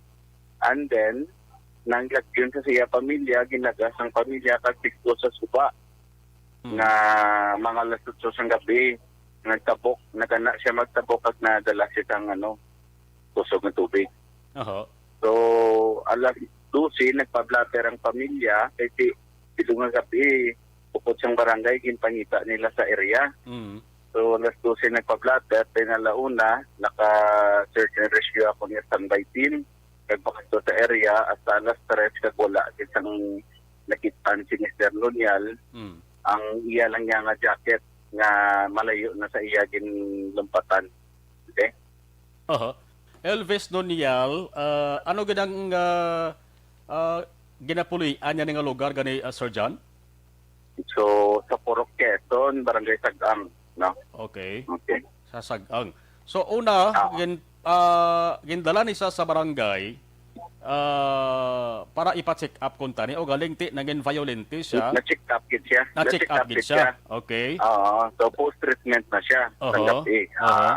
And then, nanglagyon sa siya pamilya, ginagas ang pamilya kag tikdo sa suba Hmm. nga mga alas otso sang gabi, nagtabok, nagana siya magtabok at nadala siya sang, ano, kusog nga tubig. Aha. So, alas dose, nagpa-blotter ang pamilya, kay ti-, pito nga gabi, bukod sang barangay, ginpangita nila sa area. Mm. So, alas dose nagpa-blotter, then alauna, naka-search and rescue ako nga standby team. Nagpakadto sa area, hasta alas tres, kag wala, gid sang nakit-an si Mister Nonial, Mm. ang iya lang niya nga jacket nga malayo na sa iya ginlumpatan. Okay? Aha. Elvis Nonial, ah, ano gid ang, ah, ah, ginapulian niya nga lugar gani, ah, Sir John? So, sa Purok Quezon, Barangay Sag-ang, no? Okay. Okay. Sa Sag-ang. So, una, Ah. gin-, ah, gindala ni sa, sa barangay, ah, para ipa-check up kung tani o galing ti nangin violente siya. Na-check up gid siya. Na-check Na-check up up gid gid siya. siya. Okay. Oo. So, post-treatment na siya. Oho. Sa gabi. Oho. Ah.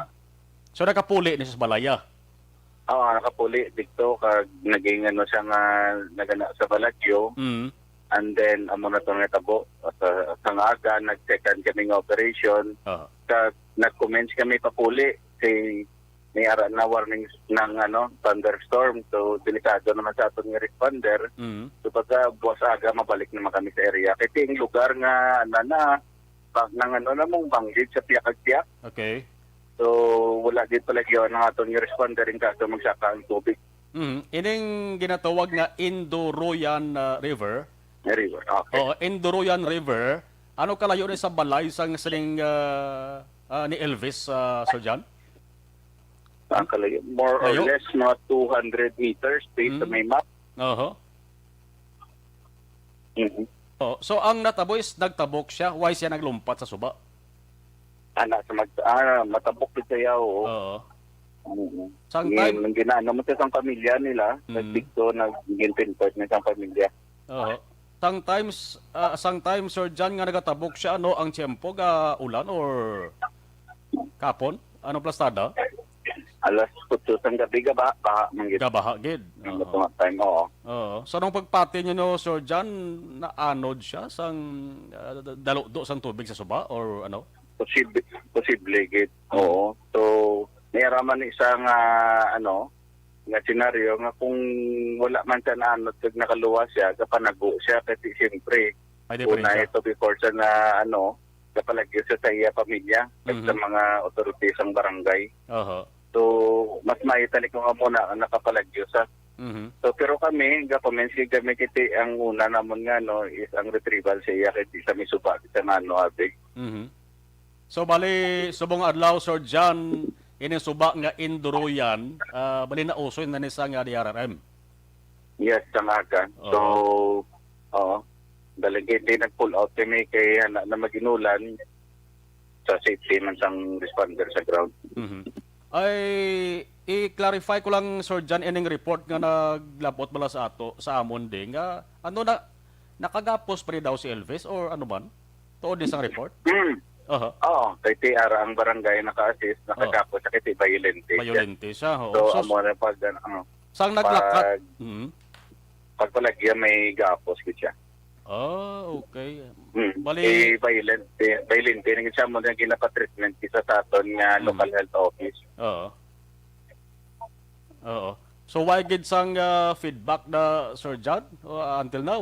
So, nakapuli ni sa balaya? Oo, nakapuli dito kag naging ano siya nga nagana sa balagyo. Mm. And then, amo na to nga tabo. Sa, sa nga aga, nag-second kami nga operation. Aha. Kag nag-commence kami papuli kay may ara na warning ng ano, thunderstorm. So, delikado naman sa aton nga responder. Mm. So, pagka buwas aga, mabalik naman kami sa area. Kay ting lugar nga, ano na, pag nang ano na mong banggid sa piyak ag piyak. Okay. So, wala gid palagyo ang aton nga responder in kaso magsaka ang tubig. Mhm. Ining ginatawag nga Indooroyan, ah, River. Nga river, okay. Oo, Indooroyan River. Ano kalayo ni sa balay sang sining, ah, ah, ni Elvis, ah, Sir John? Ang kalayo, more or Layo? less, mga two hundred meters based sa Mm. may map. Oho. Mhm. Oh, so ang natabo is nagtabok siya, why siya naglumpat sa suba? Ana sa mag-, ah, matabok gid siya, oo. Oo. Mhm. Sometimes Ngayon, ang ginaano mo sa isang pamilya nila, Mm. nagdikto, nag-pinpoint na isang pamilya. Oo. Sometimes, ah, sometimes, Sir John, nga nagatabok siya, ano, ang tiyempo, ga ulan or kapon? Ano plastada? Alas otso sang gabi, gabaha, baha man gid. Gabaha gid. Ang Oo. Mga time, oo. Oo. So, nung pagpati niyo, no, Sir John, naanod siya sang, ah, daludo sang tubig sa suba or ano? Posible, posible gid. Oo. So, may ara man ni isa nga, ano, nga senaryo nga kung wala man siya naanod kag nakaluwas siya, gapanago siya kasi siyempre, May una diferensya. ito before siya na, ano, gapalagyo siya sa iya pamilya kag sa Mhm. mga authorities sang barangay. Aha. So, mas maayo tani kung amo na ang nakapalagyo sa. Mhm. So, pero kami, gapaminsi kami kiti ang una namon nga, no, is ang retrieval sa iya kay di sa may suba, di sa nga, ano, abi. Mhm. So, bali, subong adlaw, Sir John, ini suba nga Indooroyan, ah, bali nausoy na ni sa nga D R R M. Yes, sa nga aga. Oo. So, oo. Dali kay di nag-pull out kami kay ana na maginulan sa safety man sang responder sa ground. Mhm. Ay, i-clarify ko lang, Sir John, ining report nga naglabot bala sa ato, sa amon di, nga ano na, nakagapos pa ni daw si Elvis or ano man? Tuod ni sang report? Hmm. Aha. Oo, kay T R ang barangay naka-assist, Ah. nakagapos sa kay violente siya. Violente siya, oo. So, So, amo na pag, ano, sang naglakat, pag, mm. pagpalagya may gapos gid siya. Ah, okay. Hmm. Bali Eh, violent, eh, violent. Kaya siya mo na ginapa-treatment isa sa aton nga Hmm. local health office. Oo. Oo. So, why gid sang, ah, feedback na, Sir John, uh, until now?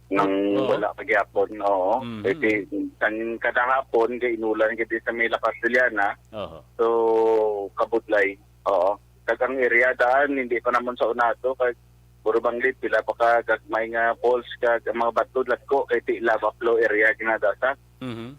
Nang Oo. wala pa gyapon, oo. Mhm. Kasi ang kada hapon, kay inulan gid sa may La Castellana. Oo. So, kabudlay. Oo. Kag ang area daan, hindi pa naman sa unato, kag puro banglit, pila pa ka gagmay nga falls, kag ang mga bato, dagko, kay ti lava flow area, ginadasa. Mhm.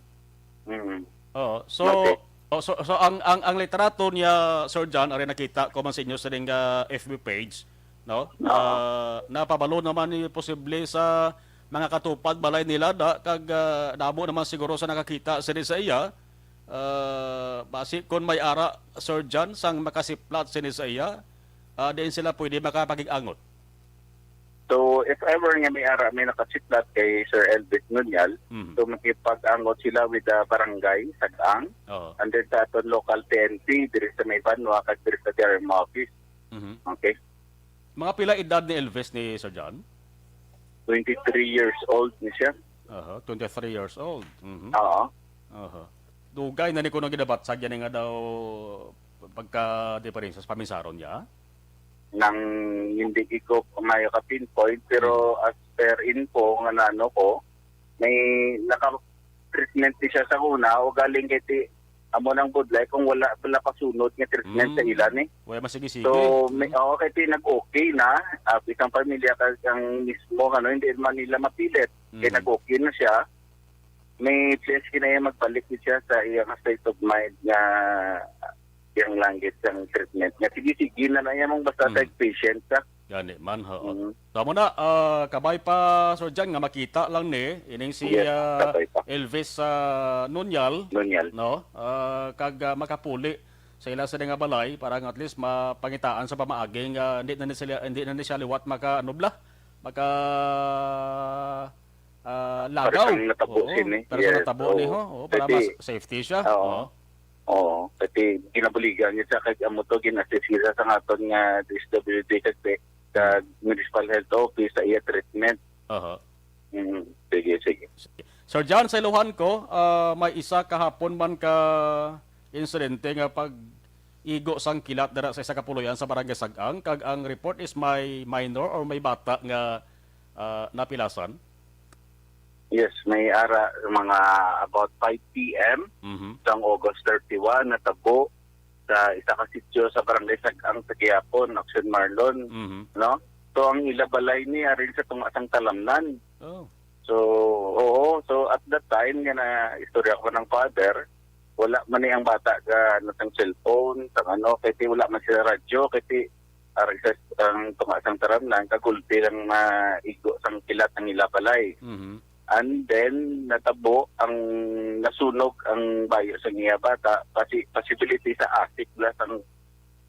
Mm. Oo. So, Okay. oh, so, so ang, ang, ang litrato niya, Sir John, ari nakita ko man sa inyo sa ning, ah, F B page, no? Oo. Ah, napabalo naman ni posible sa mga katupad balay nila da, kag, ah, damo naman siguro sa nakakita sini sa iya. Ah, basi kon may ara, Sir John, sang makasiplat sini sa iya, ah, diin sila pwede makapakig-angot? So, if ever nga may ara, may nakasiplat kay Sir Elvis Nunal, Mhm. so makipag-angot sila with the barangay, Sag-ang, Oo. and then sa aton local P N P, diri sa may Banwa, kag diri sa D R M office. Mhm. Okay? Mga pila edad ni Elvis ni Sir John? Twenty-three years old ni siya. Aha, twenty-three years old. Mhm. Oo. Aha. Dugay na ni kuno ginabatsag yan nga daw pagka-diferensya sa paminsaron niya? Nang hindi ko maayo ka-pinpoint, pero Hmm. as per info nga naano ko, may naka-treatment ni siya sa una, o galing kay ti, amo nang budlay kung wala, wala pa sunod nga treatment sa Mm. ila ni. Wala masigi-sige. So, may, Mm. oo, kay ti nag-okay na, ah, isang pamilya kag ang mismo, ano, hindi man nila mapilit. Kay Mm. nag-okay na siya. May place kinaya magbalik gid siya sa iyang state of mind nga iyang langit sang treatment. Nga sige-sige na na iya mong basta sa Mm. patient ka. Gani man, oo. Mm. So, amo na, ah, kabay pa, Sir John, nga makita lang ni, ining si, Yes, ah, kabay pa. Elvis, ah, Nonyal, Nonyal. No? Ah, kag, ah, makapuli sa ila sini nga balay para nga at least mapangitaan sa pamaagi nga hindi na ni sila, hindi na ni siya liwat maka, ano bala? Maka, ah, Para lagaw. sang natabo Oo, sini. para sa Yes, natabo ni, oo. ho. Oo, para Kasi, mas safety siya. Oo. Oo. Oo, kasi ginabuligan niya sa kag amo to, gin-assist kita sa aton nga D S W D kag, kag Hmm. Municipal Health Office sa iya treatment. Aha. Mm, sige, sige. Sir John, sa iluhan ko, ah, may isa kahapon man ka insidente nga pag-igo sang kilat dira sa isa ka puloy-an sa Barangay Sag-ang, kag ang report is may minor or may bata nga, ah, napilasan? Yes, may ara mga about five P M Mhm. sang August thirty-one, natabo sa isa ka sitio sa Barangay Sag-ang sa gihapon, Action Marlon, Mhm. no? So, ang ila balay ni arin sa tunga sang talamnan. Oh. So, oo. So, at that time, nga na istorya ko ng father, wala man ni ang bata ga, ano, sang cellphone, sang ano, kay ti wala man sila radyo, kay ti, arin sa, ang tunga sang talamnan, kagulpi lang maigo sang kilat ang ila balay. Mhm. And then, natabo ang nasunog ang bayo sa iya bata, pasi-, possibility sa asik bala sang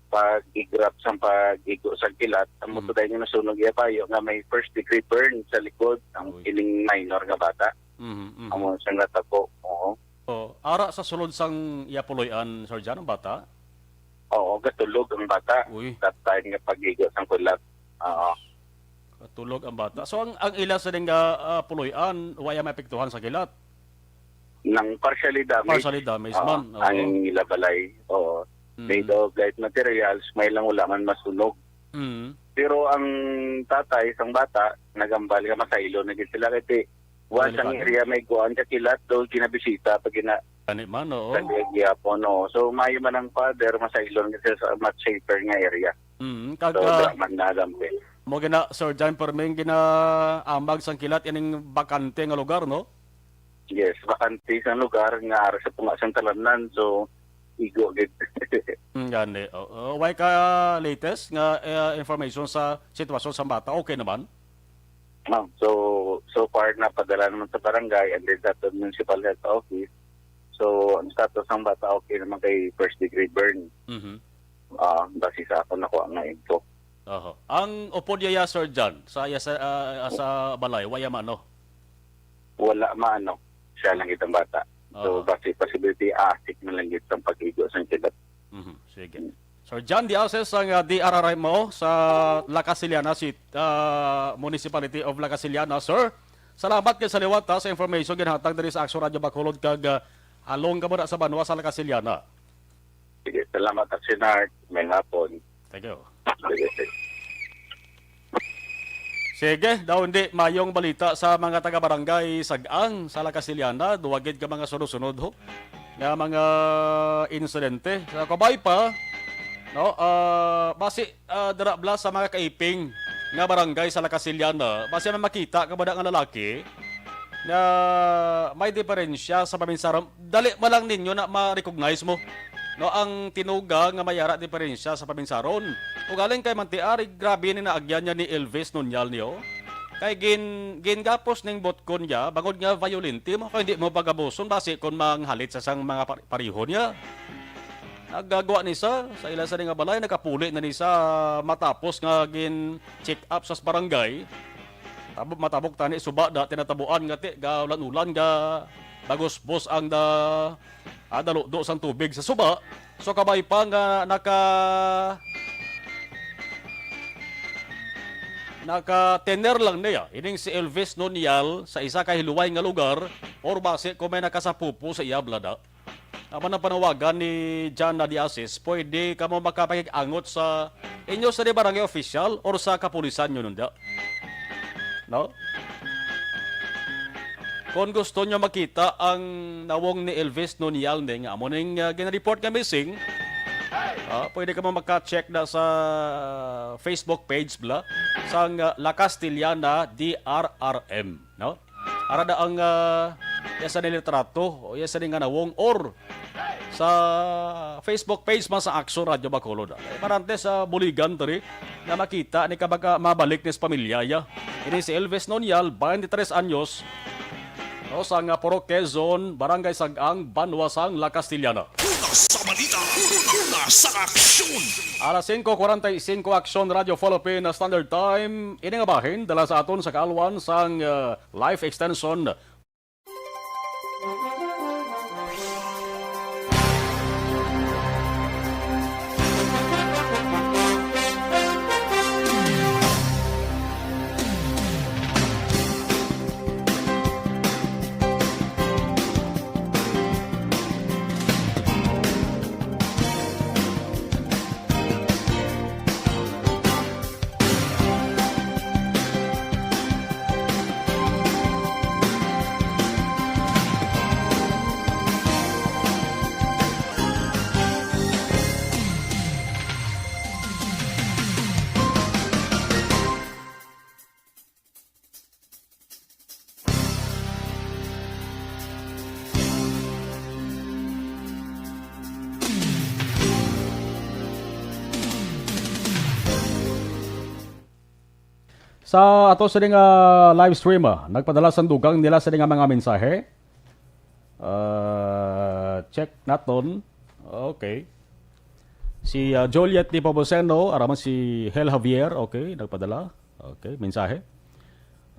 pag-igrap sang pag-igo sa kilat, ang Amo to Mm. dahil nga nasunog iya bayo nga may first degree burn sa likod ang Uy. kining minor nga bata. Mhm, mhm. Amo siyang natabo. Oo. Oh, ara sa sulod sang iya puloy-an, Sir John, ang bata? Oo, gatulog ang bata. Uy. That time nga pag-igo sang kilat. Oo. Katulog ang bata. So, ang, ang ila sa nga, ah, puloy-an, wala maapektuhan sa kilat? Nang partially damaged. Partially damaged Oo, man, oo. ang ila balay. Oo. Mm. Made of light materials, may lang wala man masunog. Mm. Pero ang tatay sang bata, nagambal nga masaylo na gid sila kay ti, once ang Delikado. area may kuan ka kilat, daw ginabisita pag gina-, Gani man, oo. sa gihapon, oo. So, maayo man ang father, masaylo na sila sa much safer nga area. Mm, kag, So, ah, wala man nalampi. Mo gina, Sir John, perming ginaamag sang kilat ining bakante nga lugar, no? Yes, bakante sang lugar nga ara sa tunga sang talamnan, so igo gid. Mm, gani. Oo. Way ka latest nga, eh, information sa sitwasyon sa bata? Okay naman? Ma'am, so, so far napadala naman sa barangay and then sa municipal health office. So, ang status ng bata okay naman kay first degree burn. Mhm. Ah, base sa ako nakuha nga info. Oho. Ang upod yaya, Sir John, sa iya sa, ah, sa balay, waya man, no? Wala maano. Siya lang itong bata. So, Oho. basi possibility, asik na lang gid sang pag-igo sang kilat. Mhm, sige. Hmm. Sir John Diases, ang, ah, D R R M O sa La Casillana City, ah, Municipality of La Casillana, sir. Salamat kay sa liwat, ha, sa information ginhatag diri sa Action Radio Bacolod kag, ah, along ka mo na sa banwa sa La Casillana. Sige, salamat, Action Art. May hapon. Thank you. Sige, sige. Sige, daw hindi mayong balita sa mga taga-barangay Sag-ang sa La Casillana, duwa gid ka mga sunod-sunod ho nga mga insidente. Sa kabay pa, no, ah, basi, ah, dira bala sa mga kaiping nga barangay sa La Casillana, basi may makita ka ba nga lalaki nga may diferensya sa paminsaron, dali man lang ninyo na ma-recognize mo, no, ang tinuga nga may ara diferensya sa paminsaron. Ugaling kay Mantiari, grabe ni naagyan niya ni Elvis Nonyal niyo. Kay gin-, gingapos ning butkon niya, bangod nga violente mo, kay hindi mo pagabuson, basi kon manghalit sa sang mga par-, pareho niya. Nagagwa ni sa, sa ila sa nga balay, nakapuli na ni sa matapos nga gin-check up sa barangay. Tabo-, matabok tani suba da tinatabuan nga ti, ga ulan-ulan, ga baguspos ang da, ah, daludo sang tubig sa suba. So, kabay pa nga naka-, naka-tener lang niya ining si Elvis Nonial sa isa ka hiluway nga lugar or basi kung may nakasapupo sa iya balay. Amo nang panawagan ni John Nadiasis, pwede kamo makapag-angot sa inyo sa barangay official or sa kapulisan nyo nunda. No? Kung gusto nyo makita ang nawong ni Elvis Nonial ni nga amo ning, ah, gina-report nga missing, ah, pwede kamo maka-check na sa Facebook page bala sang, ah, La Castellana D R R M, no? Ara na ang, ah, iya sa nilitrato o iya sa nga nawong or sa Facebook page man sa Action Radio Bacolod. Marante sa buligan diri nga makita ni ka baka mabalik ni sa pamilya ya. Ini si Elvis Nonial, twenty-tres anyos, no, sa nga Purok Quezon, Barangay Sag-ang, Banwa sang La Castellana. Una sa balita, una sa aksyon. Alas singko kuwarenta y singko, Aksyon Radio Philippine Standard Time. Ini nga bahin, dala sa aton sa kaalwan sang, uh, Life Extension. Sa ato sini nga live stream, ah, nagpadala sang dugang nila sini nga mga mensahe. Ah, check naton. Okay. Si, ah, Juliet Nepomuceno, ara man si Hel Javier, okay, nagpadala. Okay, mensahe.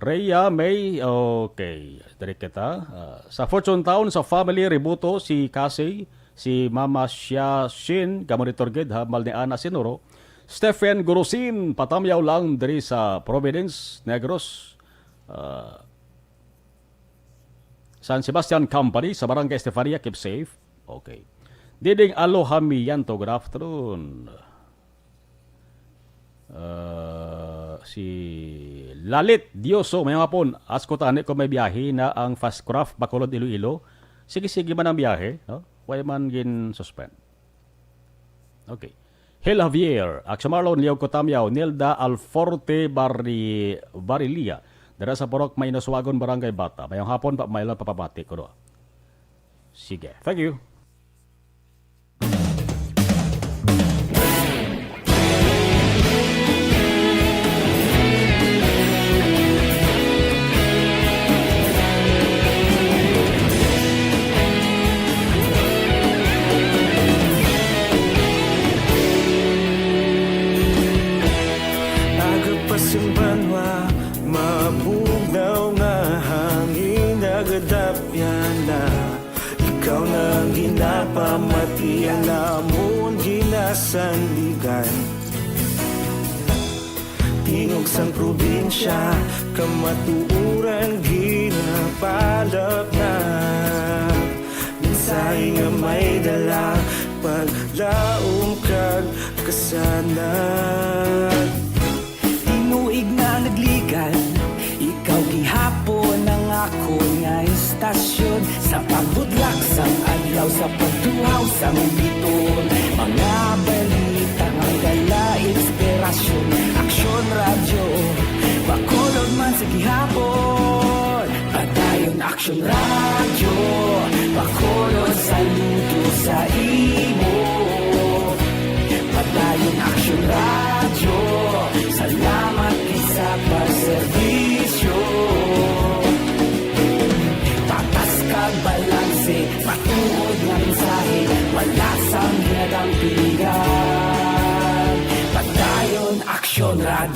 Rhea May, okay, diri kita. Ah, sa Fortune Town, sa family, Rebuto, si Casey, si Mama Shia Shin, gamonitor gid, ha, Malneana, Sinuro. Stephen Gurusin, patamyaw lang diri sa Providence, Negros. Ah, San Sebastian Company sa Barangay Estefania, keep safe. Okay. Diding Aloha Miyanto, good afternoon. Uh, si Lalit Dioso, may hapon, ask ko tani kung may biyahe na ang Fast Craft Bacolod, Iloilo. Sige, sige man ang biyahe, no? Why man gin-suspend? Okay. Hel Javier, Aksyon Marlon, Leo Cotamyao, Nilda Alforte Barri-, Barilla, dira sa Purok Mainoswagon, Barangay Bata. Mayong hapon, pa, may lang papamati ko do. Sige. Thank you. Aga pa sing banwa, mabugnaw nga hangin nagadapyan na. Ikaw na ang ginapamati, ang amon ginasandigan. Tingog sang probinsya, kamatuoran ginapalapnap. Mensahe nga may dala, paglaom kag kasanag. Tinuig na nagligan, ikaw gihapon ang akon nga istasyon. Sa pagbudlak sang adlaw, sa pagtuhaw sang biton, mga balita nga dala inspirasyon. Aksyon Radyo Bacolod man sa gihapon. Padayon Aksyon Radyo Bacolod, saludo sa imo. Padayon Aksyon Radyo, salamat gid sa pagserbisyo.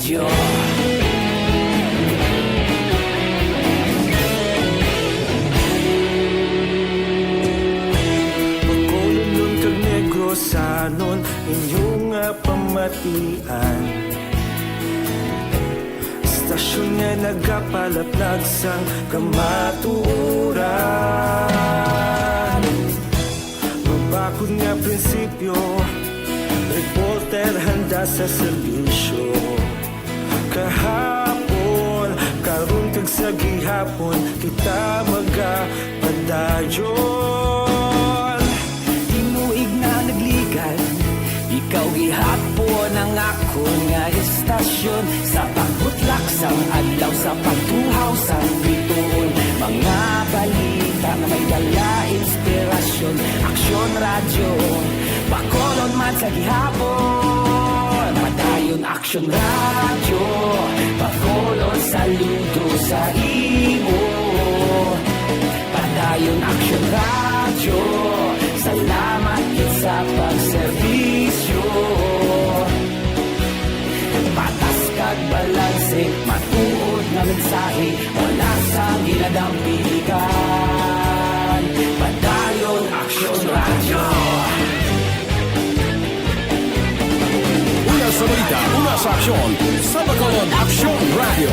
Radyo. Bacolodnon kag Negrosanon, inyo nga pamatian. Istasyon nga nagapalaplag sang kamatuoran. Mabakod nga prinsipyo, reporter handa sa serbisyo. Kahapon, karon kag sa gihapon, kita magapadayon. Tinuig na nagligad, ikaw gihapon ang akon nga istasyon. Sa pagbutlak sang adlaw, sa pagtuhaw sang bituon, mga balita nga may dala inspirasyon. Aksyon Radyo, Bacolod man sa gihapon. Padayon Aksyon Radyo, Bacolod saludo sa imo. Padayon Aksyon Radyo, salamat gid sa pagserbisyo. Patas kag balanse, matuod nga mensahe, wala sang ginadampigan. Padayon Aksyon Radyo. Una sa balita, una sa aksyon, sa Bacolod Aksyon Radyo.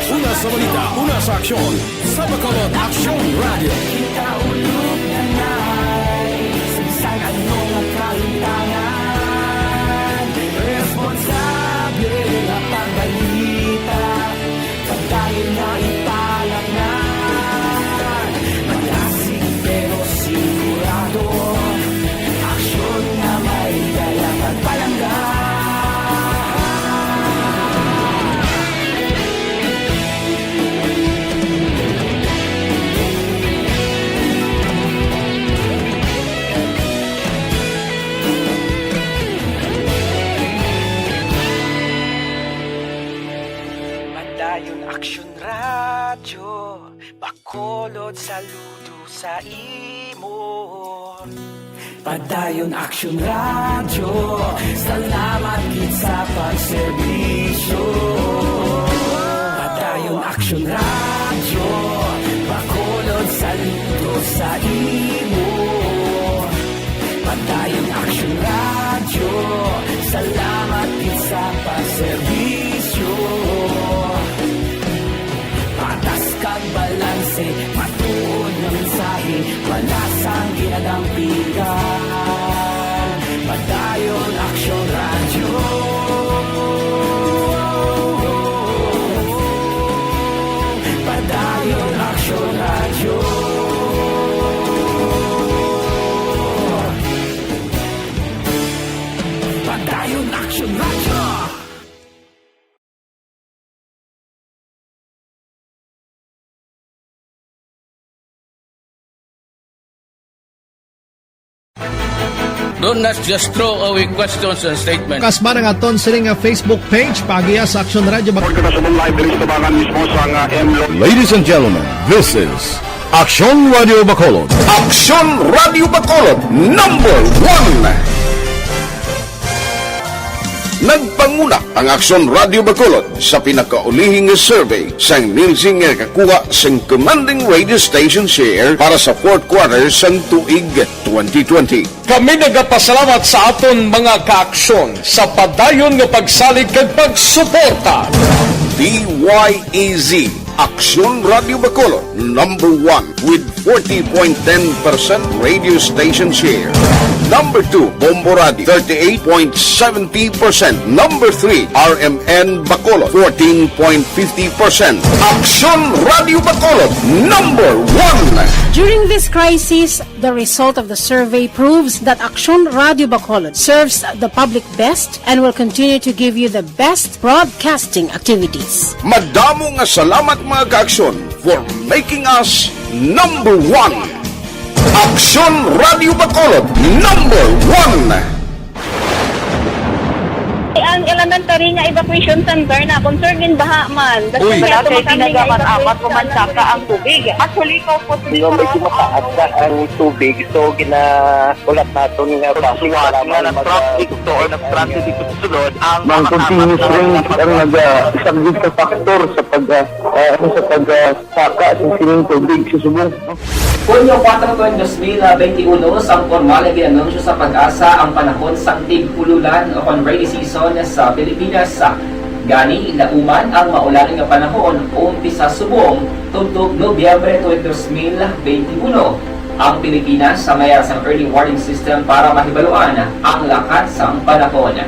Una sa balita, una sa aksyon, sa Bacolod Aksyon Radyo. Kita ulog na nai, sa bisan ano nga kahintangan, responsable nga pagbalita. Padayon nga ipalaplag, malasig pero sigurado. Aksyon nga may dala kag palangga. Padayon Aksyon Radyo, Bacolod saludo sa imo. Padayon Aksyon Radyo, salamat gid sa pagserbisyo. Padayon Aksyon Radyo, Bacolod saludo sa imo. Padayon Aksyon Radyo, salamat gid sa pagserbisyo. Patas kag balanse, matuod nga mensahe, wala sang ginadampigan. Padayon Aksyon Radyo. Padayon Aksyon Radyo. Padayon Aksyon Radyo. Don't not just throw away questions and statements. Kasba nga aton sini nga Facebook page, paagiya sa Aksyon Radyo Bac- Report ka sa live diri sa tabangan mismo sa nga M Lo- Ladies and gentlemen, this is Aksyon Radyo Bacolod. Aksyon Radyo Bacolod, number one. Nagpanguna ang Aksyon Radyo Bacolod sa pinakaulihing nga survey sang Nielsen nga nakakuha sang commanding radio station share para sa fourth quarter sang tuig twenty twenty. Kami nagapasalamat sa aton mga kaaksyon sa padayon nga pagsalig kag pagsuporta. D Y E Z, Aksyon Radyo Bacolod, number one with forty point ten percent radio station share. Number two, Bombo Radio, thirty-eight point seventy percent. Number three, R M N Bacolod, fourteen point fifty percent. Aksyon Radyo Bacolod, number one. During this crisis, the result of the survey proves that Aksyon Radyo Bacolod serves the public best and will continue to give you the best broadcasting activities. Madamo nga salamat, mga kaaksyon, for making us number one. Aksyon Radyo Bacolod, number one. Ang elementary nga evacuation center na concern gin baha man. Uy. Wala kay tinaga man amat, pumansaka ang tubig. Actually, ikaw po, medyo mataas na ang tubig, so ginahulat naton nga basi nga nag-traffic to or nag-traffic ito sulod ang mga continuous rain ang nag-, ah, isang big factor sa pag, ah, ah, ano, sa pag, ah, saka sing sining tubig sa subong. Hunyo kuwatro, twenty twenty-one, sang pormal nga gin-anunsyo sa PAGASA ang panahon sang tig-ululan o kon rainy season sa Pilipinas. Gani, lauman ang maulan nga panahon umpisa subong tubtob Nobyembre twenty twenty-one. Ang Pilipinas sa may sang early warning system para mahibaluan ang lakat sang panahon.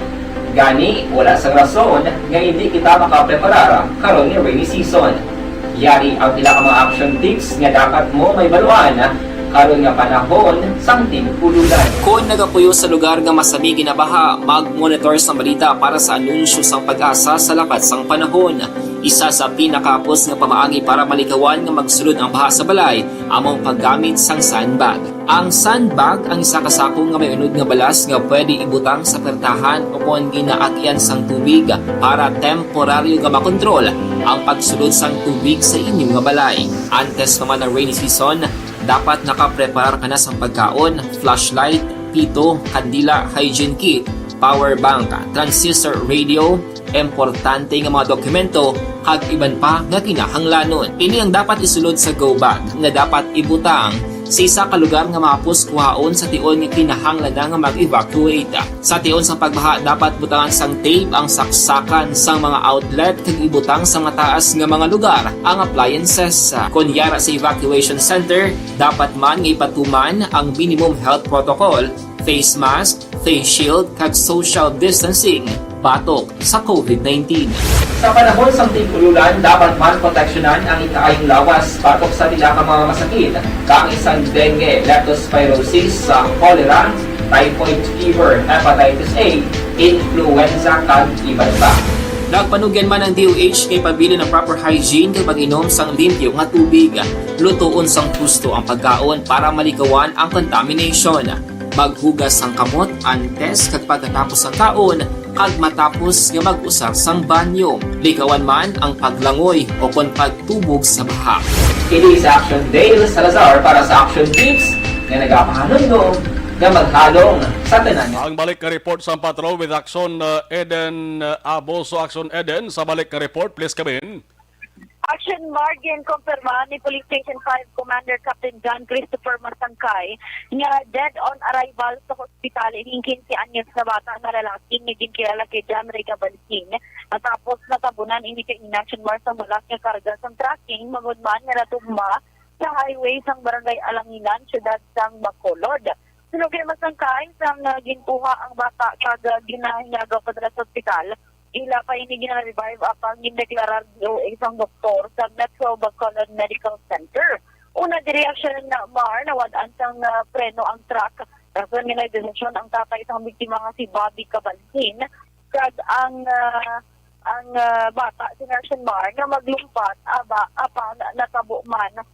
Gani, wala sang rason nga hindi kita makapreparar karon nga rainy season. Yari ang pila ka mga action tips nga dapat mo mahibaluan karon nga panahon sang tig-ululan. Kon nagapuyo sa lugar nga masami ginabaha, mag-monitor sang balita para sa anunsyo sang PAGASA sa lakat sang panahon. Isa sa pinakahapos nga pamaagi para malikawan nga magsulod ang baha sa balay amo ang paggamit sang sandbag. Ang sandbag ang isa ka sako nga may unod nga balas nga pwede ibutang sa pertahan o kon ginaagyan sang tubig para temporaryo nga makontrol ang pagsulod sang tubig sa inyo nga balay. Antes pa man ang rainy season, dapat nakapreparar ka na sang pagkaon, flashlight, pito, kandila, hygiene kit, power bank, transistor radio, importante nga mga dokumento, kag iban pa nga kinahanglanon. Ini ang dapat isulod sa go bag nga dapat ibutang sa isa ka lugar nga mahapos kuhaon sa tion nga kinahanglan na nga mag-evacuate. Sa tion sang pagbaha, dapat butangan sang tape ang saksakan sang mga outlet kag ibutang sa mataas nga mga lugar ang appliances. Kon yara sa evacuation center, dapat man nga ipatuman ang minimum health protocol, face mask, face shield, kag social distancing batok sa covid nineteen. Sa panahon sang tig-ululan, dapat man proteksyonan ang ikaayong lawas batok sa pila ka mga masakit, kaangay sang dengue, leptospirosis, sa cholera, typhoid fever, hepatitis A, influenza, kag iban pa. Nagpanugyan man ang D O H nga ipabilin ang proper hygiene kag mag-inom sang limpyo nga tubig. Lutoon sang husto ang pagkaon para malikawan ang contamination. Maghugas sang kamot antes kag pagkatapos sang kaon kag matapos nga mag-usar sang banyo. Likawan man ang paglangoy o kon pagtubog sa baha. Kini si Action Dale Salazar para sa Action Tips nga nagapahanumdom nga maghalong sa tanan. Ang balik nga report sa Patrol with Action, uh, Eden, uh, Aboso. Action Eden, sa balik nga report, please come in. Action Margin, kumpirma ni Police Station five Commander Captain John Christopher Masangkay nga dead on arrival sa hospital ining quince anyos nga bata nga lalaki nga ginkilala kay John Ray Cabalcin, matapos natabunan ini kay inaction mark sang balas nga karga sang trucking, magud man nga natugma sa highway sang Barangay Alanginan, siyudad sang Bacolod. Suno kay Masangkay, sang, ah, ginkuha ang bata kag, ah, ginahinyaga padala sa ospital, ila pa ini gina-revive apang gindeklarar D O A sang doktor sa Metro Bacolod Medical Center. Una diri, Action Mar, nawad-an sang, ah, preno ang truck, rason nga nagdesisyon ang tatay sang biktima nga si Bobby Cabalcin kag ang, ah, ang, ah, bata si Action Mar nga maglumpat aba apang natabo man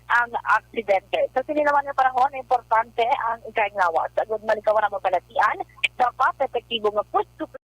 ang aksidente. Sa sini naman nga panahon, importante ang ikaayong lawas. Agud malikawan ang mabalatian, dapat epektibo nga food supply.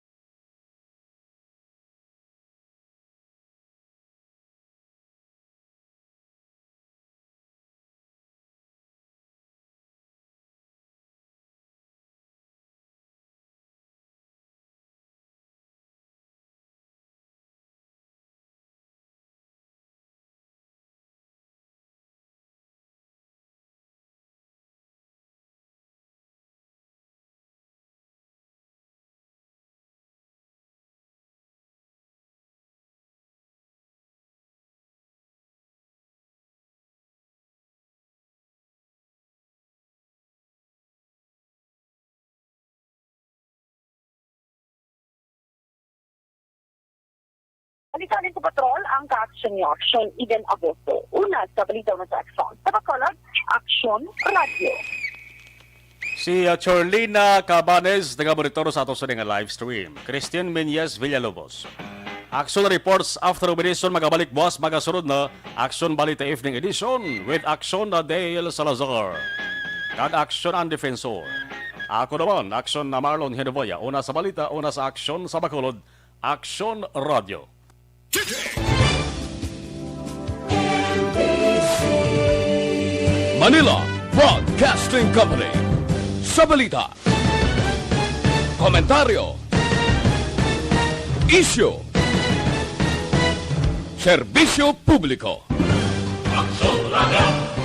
Balikan sa Patrol ang ka-action ni Action Eden Agosto. Una sa balita mo sa Action. Sa Bacolod, Action Radio. Si, uh, Chorlina Cabanes, taga-monitor sa ato sa nga live stream. Christian Menyes Villalobos. Action reports after operation, magabalik buwas, magasunod na Action Balita Evening Edition with Action Dale Salazar kag Action ang Defensor. Ako naman, Aksyon na Marlon Henovoya. Una sa balita, una sa aksyon sa Bacolod, Aksyon Radio. Manila Broadcasting Company. Sa balita, komentaryo, isyu, serbisyo publiko. Aksyon Radio.